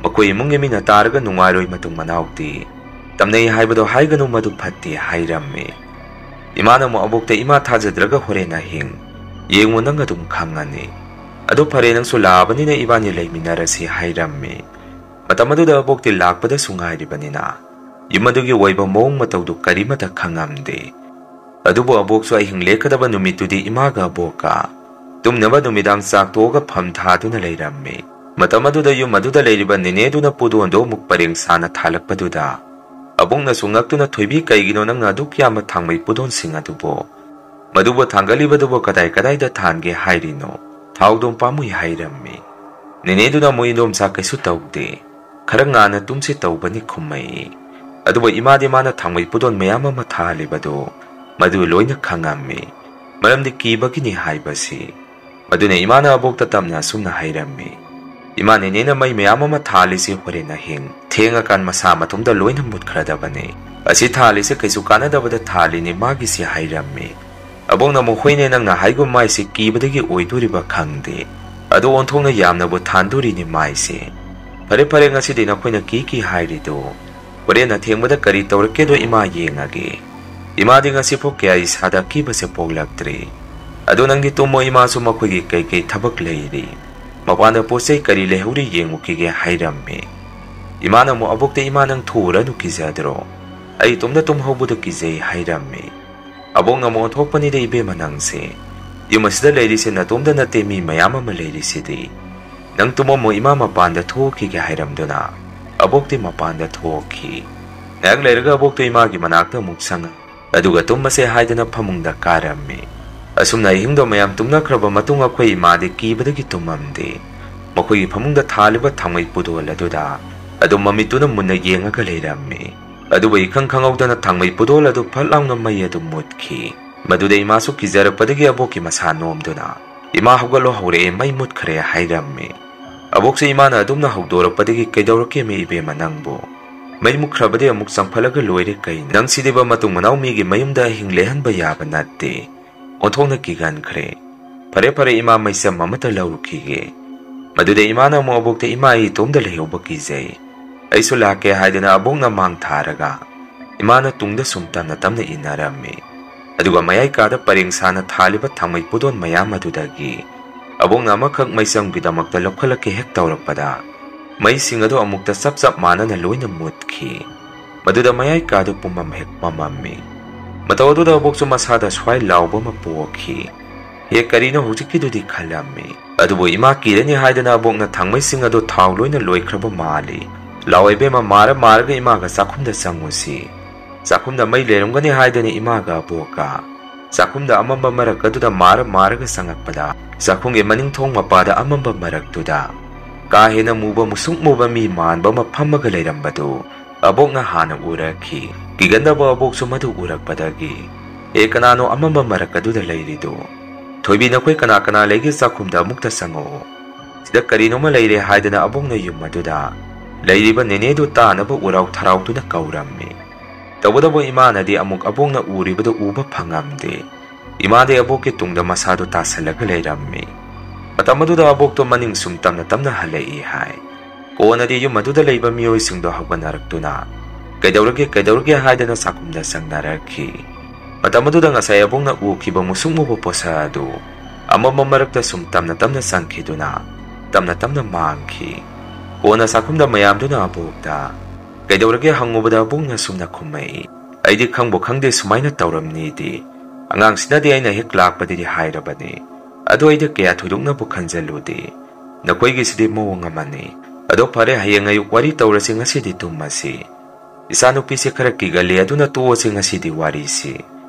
ꯃꯈꯣꯏ ꯏꯃꯨꯡꯒꯤ ꯃꯤꯅ ꯇꯥꯔꯒ ꯅꯨꯡꯉꯥꯏꯔꯣꯏ, ꯃꯇꯨꯡ ꯃꯅꯥꯎꯗꯤ꯫ ꯇꯝꯅꯩ ꯍꯥꯏꯕꯗꯣ ꯍꯥꯏꯒꯅꯨ, ꯃꯗꯨ ꯐꯠꯇꯦ" ꯍꯥꯏꯔꯝꯃꯤ꯫ ꯏꯃꯥꯅ ꯑꯃꯨꯛ ꯑꯕꯣꯛꯇ, "ꯏꯃꯥ ꯊꯥꯖꯗ꯭ꯔꯒ ꯍꯣꯔꯦꯟ ꯑꯍꯤꯡ ꯌꯦꯡꯉꯨ, ꯅꯪ ꯑꯗꯨꯝ ꯈꯪꯉꯅꯤ꯫ ꯑꯗꯨ ꯐꯔꯦ, ꯅꯪꯁꯨ ꯂꯥꯛꯑꯕꯅꯤꯅ ꯏꯕꯥꯅꯤ ꯂꯩꯃꯤꯟꯅꯔꯁꯤ" ꯍꯥꯏꯔꯝꯃꯤ꯫ ꯃꯇꯝ ꯑꯗꯨꯗ ꯑꯕꯣꯛꯇꯤ ꯂꯥꯛꯄꯗꯁꯨ ꯉꯥꯏꯔꯤꯕꯅꯤꯅ ꯌꯨꯝ ꯑꯗꯨꯒꯤ ꯑꯣꯏꯕ ꯃꯑꯣꯡ ꯃꯇꯧꯗꯨ ꯀꯔꯤꯃꯠꯇ ꯈꯪꯉꯝꯗꯦ꯫ ꯑꯗꯨꯕꯨ ꯑꯕꯣꯛꯁꯨ ꯑꯍꯤꯡ ꯂꯦꯛꯀꯗꯕ ꯅꯨꯃꯤꯠꯇꯨꯗꯤ ꯏꯃꯥꯒ ꯑꯕꯣꯛꯀ ꯇꯨꯝꯅꯕ ꯅꯨꯃꯤꯗꯥꯡ ꯆꯥꯛ ꯇꯣꯛꯑꯒ ꯐꯝ ꯊꯥꯗꯨꯅ ꯂꯩꯔꯝꯃꯤ꯫ ꯃꯇꯝ ꯑꯗꯨꯗ ꯌꯨꯝ ꯑꯗꯨꯗ ꯂꯩꯔꯤꯕ ꯅꯦꯅꯦꯗꯨꯅ ꯄꯨꯗꯣꯟꯗꯣ ꯑꯃꯨꯛ ꯄꯔꯦꯡ ꯁꯥꯅ ꯊꯥꯜꯂꯛꯄꯗꯨꯗ ꯑꯕꯣꯛꯅꯁꯨ ꯉꯛꯇꯨꯅ, "ꯊꯣꯏꯕꯤ, ꯀꯩꯒꯤꯅꯣ ꯅꯪꯅ ꯑꯗꯨꯛ ꯌꯥꯝꯕ ꯊꯥꯡꯃꯩ ꯄꯨꯗꯣꯟꯁꯤꯡ ꯑꯗꯨꯕꯨ? ꯃꯗꯨꯕꯨ ꯊꯥꯡꯒꯠꯂꯤꯕꯗꯨꯕꯨ ꯀꯗꯥꯏ ꯀꯗꯥꯏꯗ ꯊꯥꯟꯒꯦ ꯍꯥꯏꯔꯤꯅꯣ? ꯊꯥꯎꯗꯣꯝ ꯄꯥꯝꯃꯨꯏ" ꯍꯥꯏꯔꯝꯃꯤ꯫ ꯅꯦꯅꯦꯗꯨꯅ ꯑꯃꯨꯛ, "ꯏꯟꯗꯣꯝꯆꯥ, ꯀꯩꯁꯨ ꯇꯧꯗꯦ, ꯈꯔ ꯉꯥꯟꯅ ꯇꯨꯝꯁꯤ ꯇꯧꯕꯅꯤ" ꯈꯨꯝꯃꯛꯏ꯫ ꯑꯗꯨꯕꯨ ꯏꯃꯥꯗꯤ ꯃꯥꯅ ꯊꯥꯡꯃꯩ ꯄꯨꯗꯣꯟ ꯃꯌꯥꯝ ꯑꯃ ꯊꯥꯍꯜꯂꯤꯕꯗꯨ ꯃꯗꯨ ꯂꯣꯏꯅ ꯈꯪꯉꯝꯃꯤ, ꯃꯔꯝꯗꯤ ꯀꯤꯕꯒꯤꯅꯤ ꯍꯥꯏꯕꯁꯤ꯫ ꯑꯗꯨꯅ ꯏꯃꯥꯅ ꯑꯕꯣꯛꯇ ꯇꯞꯅ ꯑꯁꯨꯝꯅ ꯍꯥꯏꯔꯝꯃꯤ, "ꯏꯃꯥ, ꯅꯦꯅꯦꯅ ꯃꯩ ꯃꯌꯥꯝ ꯑꯃ ꯊꯥꯜꯂꯤꯁꯤ ꯍꯣꯔꯦꯟ ꯑꯍꯤꯡ ꯊꯦꯡꯉꯀꯥꯟ ꯃꯁꯥ ꯃꯇꯣꯝꯗ ꯂꯣꯏꯅ ꯃꯨꯠꯈ꯭ꯔꯗꯕꯅꯤ꯫ ꯑꯁꯤ ꯊꯥꯜꯂꯤꯁꯦ ꯀꯩꯁꯨ ꯀꯥꯟꯅꯗꯕꯗ ꯊꯥꯜꯂꯤꯅꯤ ꯃꯥꯒꯤꯁꯤ" ꯍꯥꯏꯔꯝꯃꯤ꯫ ꯑꯕꯣꯛꯅ ꯑꯃꯨꯛ, "ꯍꯣꯏꯅꯦ, ꯅꯪꯅ ꯍꯥꯏꯒꯨꯝ ꯃꯥꯏꯁꯤ ꯀꯤꯕꯗꯒꯤ ꯑꯣꯏꯗꯣꯔꯤꯕ ꯈꯪꯗꯦ꯫ ꯑꯗꯣ ꯑꯣꯟꯊꯣꯛꯅ ꯌꯥꯝꯅꯕꯨ ꯊꯥꯟꯗꯣꯔꯤꯅꯤ ꯃꯥꯏꯁꯦ꯫ ꯐꯔꯦ ꯐꯔꯦ, ꯉꯁꯤꯗꯤ ꯅꯈꯣꯏꯅ ꯀꯤ ꯀꯤ ꯍꯥꯏꯔꯤꯗꯣ ꯍꯣꯔꯦꯟ ꯑꯊꯦꯡꯕꯗ ꯀꯔꯤ ꯇꯧꯔꯛꯀꯦꯗꯣ ꯏꯃꯥ ꯌꯦꯡꯉꯒꯦ꯫ ꯏꯃꯥꯗꯤ ꯉꯁꯤꯐꯥꯎ ꯀꯌꯥ ꯏꯁꯥꯗ ꯑꯀꯤꯕꯁꯦ ꯄꯣꯛꯂꯛꯇ꯭ꯔꯤ꯫ ꯑꯗꯣ ꯅꯪꯗꯤ ꯇꯨꯝꯃꯣ, ꯏꯃꯥꯁꯨ ꯃꯈꯣꯏꯒꯤ ꯀꯩꯀꯩ ꯊꯕꯛ ꯂꯩꯔꯤ, ꯃꯄꯥꯟꯗ ꯄꯣꯠ ꯆꯩ ꯀꯔꯤ ꯂꯩꯍꯧꯔꯤ ꯌꯦꯡꯉꯨꯈꯤꯒꯦ" ꯍꯥꯏꯔꯝꯃꯤ꯫ ꯏꯃꯥꯅ ꯑꯃꯨꯛ, "ꯑꯕꯣꯛꯇ, ꯏꯃꯥ, ꯅꯪ ꯊꯣꯛꯎꯔꯅꯨ, ꯀꯤꯖꯗ꯭ꯔꯣ? ꯑꯩ ꯏꯇꯣꯝꯗ ꯇꯨꯝꯍꯧꯕꯗꯣ ꯀꯤꯖꯩ" ꯍꯥꯏꯔꯝꯃꯤ꯫ ꯑꯕꯣꯛꯅ ꯑꯃꯨꯛ ꯑꯣꯟꯊꯣꯛꯄꯅꯤꯗ ꯏꯕꯦꯝꯃ ꯅꯪꯁꯦ꯫ ꯌꯨꯝ ꯑꯁꯤꯗ ꯂꯩꯔꯤꯁꯦ ꯅꯇꯣꯝꯗ ꯅꯠꯇꯦ, ꯃꯤ ꯃꯌꯥꯝ ꯑꯃ ꯂꯩꯔꯤꯁꯤꯗꯤ꯫ ꯅꯪ ꯇꯨꯝꯃꯝꯃꯣ, ꯏꯃꯥ ꯃꯄꯥꯟꯗ ꯊꯣꯛꯈꯤꯒꯦ ꯍꯥꯏꯔꯝꯗꯨꯅ ꯑꯕꯣꯛꯇꯤ ꯃꯄꯥꯟꯗ ꯊꯣꯛꯈꯤ꯫ ꯉꯥꯏꯍꯥꯛ ꯂꯩꯔꯒ ꯑꯕꯣꯛꯇꯣ ꯏꯃꯥꯒꯤ ꯃꯅꯥꯛꯇ ꯑꯃꯨꯛ ꯆꯪꯉꯛ ꯑꯗꯨꯒ ꯇꯨꯝꯃꯁꯦ ꯍꯥꯏꯗꯅ ꯐꯃꯨꯡꯗ ꯀꯥꯔꯝꯃꯤ꯫ ꯑꯁꯨꯝꯅ ꯑꯍꯤꯡꯗꯣ ꯃꯌꯥꯝ ꯇꯨꯝꯅꯈ꯭ꯔꯕ ꯃꯇꯨꯡ ꯑꯩꯈꯣꯏ ꯏꯃꯥꯗꯤ ꯀꯤꯕꯗꯒꯤ ꯇꯨꯝꯃꯝꯗꯦ꯫ ꯃꯈꯣꯏꯒꯤ ꯐꯃꯨꯡꯗ ꯊꯥꯜꯂꯤꯕ ꯊꯥꯡꯃꯩ ꯄꯨꯗꯣꯜ ꯑꯗꯨꯗ ꯑꯗꯨꯝ ꯃꯃꯤꯠꯇꯨꯅ ꯃꯨꯟꯅ ꯌꯦꯡꯉꯒ ꯂꯩꯔꯝꯃꯤ꯫ ꯑꯗꯨꯕꯨ ꯏꯈꯪ ꯈꯪꯍꯧꯗꯅ ꯊꯥꯡꯃꯩ ꯄꯨꯗꯣꯜ ꯑꯗꯨ ꯐꯠ ꯂꯥꯎꯅ ꯃꯩ ꯑꯗꯨ ꯃꯨꯠꯈꯤ꯫ ꯃꯗꯨꯗ ꯏꯃꯥꯁꯨ ꯀꯤꯖꯔꯛꯄꯗꯒꯤ ꯑꯕꯣꯛꯀꯤ ꯃꯁꯥ ꯅꯣꯝꯗꯨꯅ "ꯏꯃꯥ, ꯍꯧꯒꯠꯂꯣ, ꯍꯧꯔꯛꯑꯦ, ꯃꯩ ꯃꯨꯠꯈ꯭ꯔꯦ" ꯍꯥꯏꯔꯝꯃꯤ꯫ ꯑꯕꯣꯛꯁꯨ ꯏꯃꯥꯅ ꯑꯗꯨꯝꯅ ꯍꯧꯗꯣꯔꯛꯄꯗꯒꯤ, "ꯀꯩꯗꯧꯔꯛꯀꯦꯃꯤ ꯏꯕꯦꯝꯃ ꯅꯪꯕꯨ? ꯃꯩ ꯃꯨꯠꯈ꯭ꯔꯕꯗꯤ ꯑꯃꯨꯛ ꯆꯪꯐꯠꯂꯒ ꯂꯣꯏꯔꯦ ꯀꯩꯅꯣ? ꯅꯪꯁꯤꯗꯤꯕ ꯃꯇꯨꯡ ꯃꯅꯥꯎ ꯃꯤꯒꯤ ꯃꯌꯨꯝꯗ ꯑꯍꯤꯡ ꯂꯦꯛꯍꯟꯕ ꯌꯥꯕ ꯅꯠꯇꯦ"꯫ ꯑꯣꯟꯊꯣꯛꯅ ꯀꯤꯒꯟꯈ꯭ꯔꯦ꯫ "ꯐꯔꯦ ꯐꯔꯦ ꯏꯃꯥ, ꯃꯩꯆꯝ ꯑꯃꯇ ꯂꯧꯔꯨꯈꯤꯒꯦ"꯫ ꯃꯗꯨꯗ ꯏꯃꯥꯅ ꯑꯃꯨꯛ ꯑꯕꯣꯛꯇ, "ꯏꯃꯥ, ꯑꯩ ꯏꯇꯣꯝꯗ ꯂꯩꯍꯧꯕ ꯀꯤꯖꯩ, ꯑꯩꯁꯨ ꯂꯥꯛꯀꯦ" ꯍꯥꯏꯗꯨꯅ ꯑꯕꯣꯛꯅ ꯃꯥꯡ ꯊꯥꯔꯒ ꯏꯃꯥꯅ ꯇꯨꯡꯗ ꯁꯨꯝ ꯇꯞꯅ ꯇꯞꯅ ꯏꯟꯅꯔꯝꯃꯤ꯫ ꯑꯗꯨꯒ ꯃꯌꯥꯏ ꯀꯥꯗ ꯄꯔꯦꯡ ꯁꯥꯅ ꯊꯥꯜꯂꯤꯕ ꯊꯥꯡꯃꯩ ꯄꯨꯗꯣꯟ ꯃꯌꯥꯝ ꯑꯗꯨꯗꯒꯤ ꯑꯕꯣꯛꯅ ꯑꯃꯈꯛ ꯃꯩꯆꯝꯒꯤꯗꯃꯛꯇ ꯂꯧꯈꯠꯂꯛꯀꯦ ꯍꯦꯛ ꯇꯧꯔꯛꯄꯗ, ꯃꯩꯁꯤꯡ ꯑꯗꯨ ꯑꯃꯨꯛꯇ ꯆꯞ ꯆꯞ ꯃꯥꯟꯅꯅ ꯂꯣꯏꯅ ꯃꯨꯠꯈꯤ꯫ ꯃꯗꯨꯗ ꯃꯌꯥꯏ ꯀꯥꯗꯨ ꯄꯨꯝꯃꯝ ꯍꯦꯛ ꯃꯝꯃꯝꯃꯤ꯫ ꯃꯇꯧ ꯑꯗꯨꯗ ꯑꯕꯣꯛꯁꯨ ꯃꯁꯥꯗ ꯁ꯭ꯋꯥꯏ ꯂꯥꯎꯕ ꯑꯃ ꯄꯣꯛꯈꯤ꯫ "ꯍꯦ, ꯀꯔꯤꯅꯣ ꯍꯧꯖꯤꯛꯀꯤꯗꯨꯗꯤ?" ꯈꯜꯂꯝꯃꯤ꯫ ꯑꯗꯨꯕꯨ ꯏꯃꯥ ꯀꯤꯔꯅꯤ ꯍꯥꯏꯗꯅ ꯑꯕꯣꯛꯅ ꯊꯥꯡꯃꯩꯁꯤꯡ ꯑꯗꯨ ꯊꯥꯎ ꯂꯣꯏꯅ ꯂꯣꯏꯈ꯭ꯔꯕ ꯃꯥꯜꯂꯤ꯫ "ꯂꯥꯛꯑꯣ ꯏꯕꯦꯝꯃ, ꯃꯥꯔ ꯃꯥꯔꯒ ꯏꯃꯥꯒ ꯆꯥꯛꯈꯨꯝꯗ ꯆꯪꯉꯨꯁꯤ꯫ ꯆꯥꯛꯈꯨꯝꯗ ꯃꯩ ꯂꯩꯔꯝꯒꯅꯤ" ꯍꯥꯏꯗꯅ ꯏꯃꯥꯒ ꯑꯕꯣꯛꯀ ꯆꯥꯛꯈꯨꯝꯗ ꯑꯃꯝꯕ ꯃꯔꯛ ꯑꯗꯨꯗ ꯃꯥꯔ ꯃꯥꯔꯒ ꯆꯪꯉꯛꯄꯗ, ꯆꯥꯛꯈꯨꯝꯒꯤ ꯃꯅꯤꯡ ꯊꯣꯡ ꯃꯄꯥꯗ ꯑꯃꯝꯕ ꯃꯔꯛꯇꯨꯗ ꯀꯥ ꯍꯦꯟꯅ ꯃꯨꯕ, ꯃꯨꯁꯨꯛ ꯃꯨꯕ ꯃꯤ ꯃꯥꯟꯕ ꯑꯃ ꯐꯝꯃꯒ ꯂꯩꯔꯝꯕꯗꯨ ꯑꯕꯣꯛꯅ ꯍꯥꯟꯅ ꯎꯔꯛꯈꯤ꯫ ꯀꯤꯒꯟꯗꯕ ꯑꯕꯣꯛꯁꯨ ꯃꯗꯨ ꯎꯔꯛꯄꯗꯒꯤ, "ꯑꯦ, ꯀꯅꯥꯅꯣ ꯑꯃꯝꯕ ꯃꯔꯛ ꯑꯗꯨꯗ ꯂꯩꯔꯤꯗꯨ? ꯊꯣꯏꯕꯤ, ꯅꯈꯣꯏ ꯀꯅꯥ ꯀꯅꯥ ꯂꯩꯒꯦ? ꯆꯥꯛꯈꯨꯝꯗ ꯑꯃꯨꯛꯇ ꯆꯪꯉꯛꯑꯣ꯫ ꯁꯤꯗ ꯀꯔꯤꯅꯣꯃ ꯂꯩꯔꯦ" ꯍꯥꯏꯗꯅ ꯑꯕꯣꯛꯅ ꯌꯨꯝ ꯑꯗꯨꯗ ꯂꯩꯔꯤꯕ ꯅꯦꯅꯦꯗꯨ ꯇꯥꯅꯕ ꯎꯔꯥꯎ ꯊꯔꯥꯎꯗꯨꯅ ꯀꯧꯔꯝꯃꯤ꯫ ꯇꯧꯕꯇꯕꯨ ꯏꯃꯥꯅꯗꯤ ꯑꯃꯨꯛ ꯑꯕꯣꯛꯅ ꯎꯔꯤꯕꯗꯨ ꯎꯕ ꯐꯪꯉꯝꯗꯦ꯫ ꯏꯃꯥꯗꯤ ꯑꯕꯣꯛꯀꯤ ꯇꯨꯡꯗ ꯃꯁꯥꯗꯨ ꯇꯥꯁꯜꯂꯒ ꯂꯩꯔꯝꯃꯤ꯫ ꯃꯇꯝ ꯑꯗꯨꯗ ꯑꯕꯣꯛꯇꯣ ꯃꯅꯤꯡ ꯁꯨꯝ ꯇꯝꯅ ꯇꯝꯅ ꯍꯜꯂꯛꯏ ꯍꯥꯏ꯫ ꯀꯣꯟꯅꯗꯤ ꯌꯨꯝ ꯑꯗꯨꯗ ꯂꯩꯕ ꯃꯤꯑꯣꯏꯁꯤꯡꯗꯣ ꯍꯧꯒꯠꯅꯔꯛꯇꯨꯅ, "ꯀꯩꯗꯧꯔꯒꯦ, ꯀꯩꯗꯧꯔꯒꯦ?" ꯍꯥꯏꯗꯅ ꯆꯥꯛꯈꯨꯝꯗ ꯆꯪꯅꯔꯛꯈꯤ꯫ ꯃꯇꯝ ꯑꯗꯨꯗ ꯉꯁꯥꯏ ꯑꯕꯣꯛꯅ ꯎꯈꯤꯕ ꯃꯨꯁꯨꯛ ꯃꯨꯕ ꯄꯣꯠꯁꯛ ꯑꯗꯨ ꯑꯃꯝꯕ ꯃꯔꯛꯇ ꯁꯨꯝ ꯇꯝꯅ ꯇꯝꯅ ꯆꯪꯈꯤꯗꯨꯅ ꯇꯝꯅ ꯇꯝꯅ ꯃꯥꯡꯈꯤ꯫ ꯀꯣꯟꯅ ꯆꯥꯛꯈꯨꯝꯗ ꯃꯌꯥꯝꯗꯨꯅ ꯑꯕꯣꯛꯇ "ꯀꯩꯗꯧꯔꯒꯦ?" ꯍꯪꯉꯨꯕꯗ ꯑꯕꯣꯛꯅ ꯁꯨꯝꯅ ꯈꯨꯝꯃꯛꯏ, "ꯑꯩꯗꯤ ꯈꯪꯕꯨ ꯈꯪꯗꯦ ꯁꯨꯃꯥꯏꯅ ꯇꯧꯔꯝꯅꯤꯗꯤ꯫ ꯑꯉꯥꯡꯁꯤꯅꯗꯤ ꯑꯩꯅ ꯍꯦꯛ ꯂꯥꯛꯄꯗꯗꯤ ꯍꯥꯏꯔꯕꯅꯤ꯫ ꯑꯗꯣ ꯑꯩꯗꯤ ꯀꯌꯥ ꯊꯣꯏꯗꯣꯛꯅꯕꯨ ꯈꯟꯖꯜꯂꯨꯗꯦ꯫ ꯅꯈꯣꯏꯒꯤꯁꯤꯗꯤ ꯃꯑꯣꯡ ꯑꯃꯅꯤ꯫ ꯑꯗꯣ ꯐꯔꯦ, ꯍꯌꯦꯡ ꯑꯌꯨꯛ ꯋꯥꯔꯤ ꯇꯧꯔꯁꯤ, ꯉꯁꯤꯗꯤ ꯇꯨꯝꯃꯁꯤ꯫ ꯏꯆꯥꯅꯨꯄꯤꯁꯦ ꯈꯔ ꯀꯤꯒꯜꯂꯤ, ꯑꯗꯨꯅ ꯇꯣꯛꯑꯁꯤ ꯉꯁꯤꯗꯤ ꯋꯥꯔꯤꯁꯤ꯫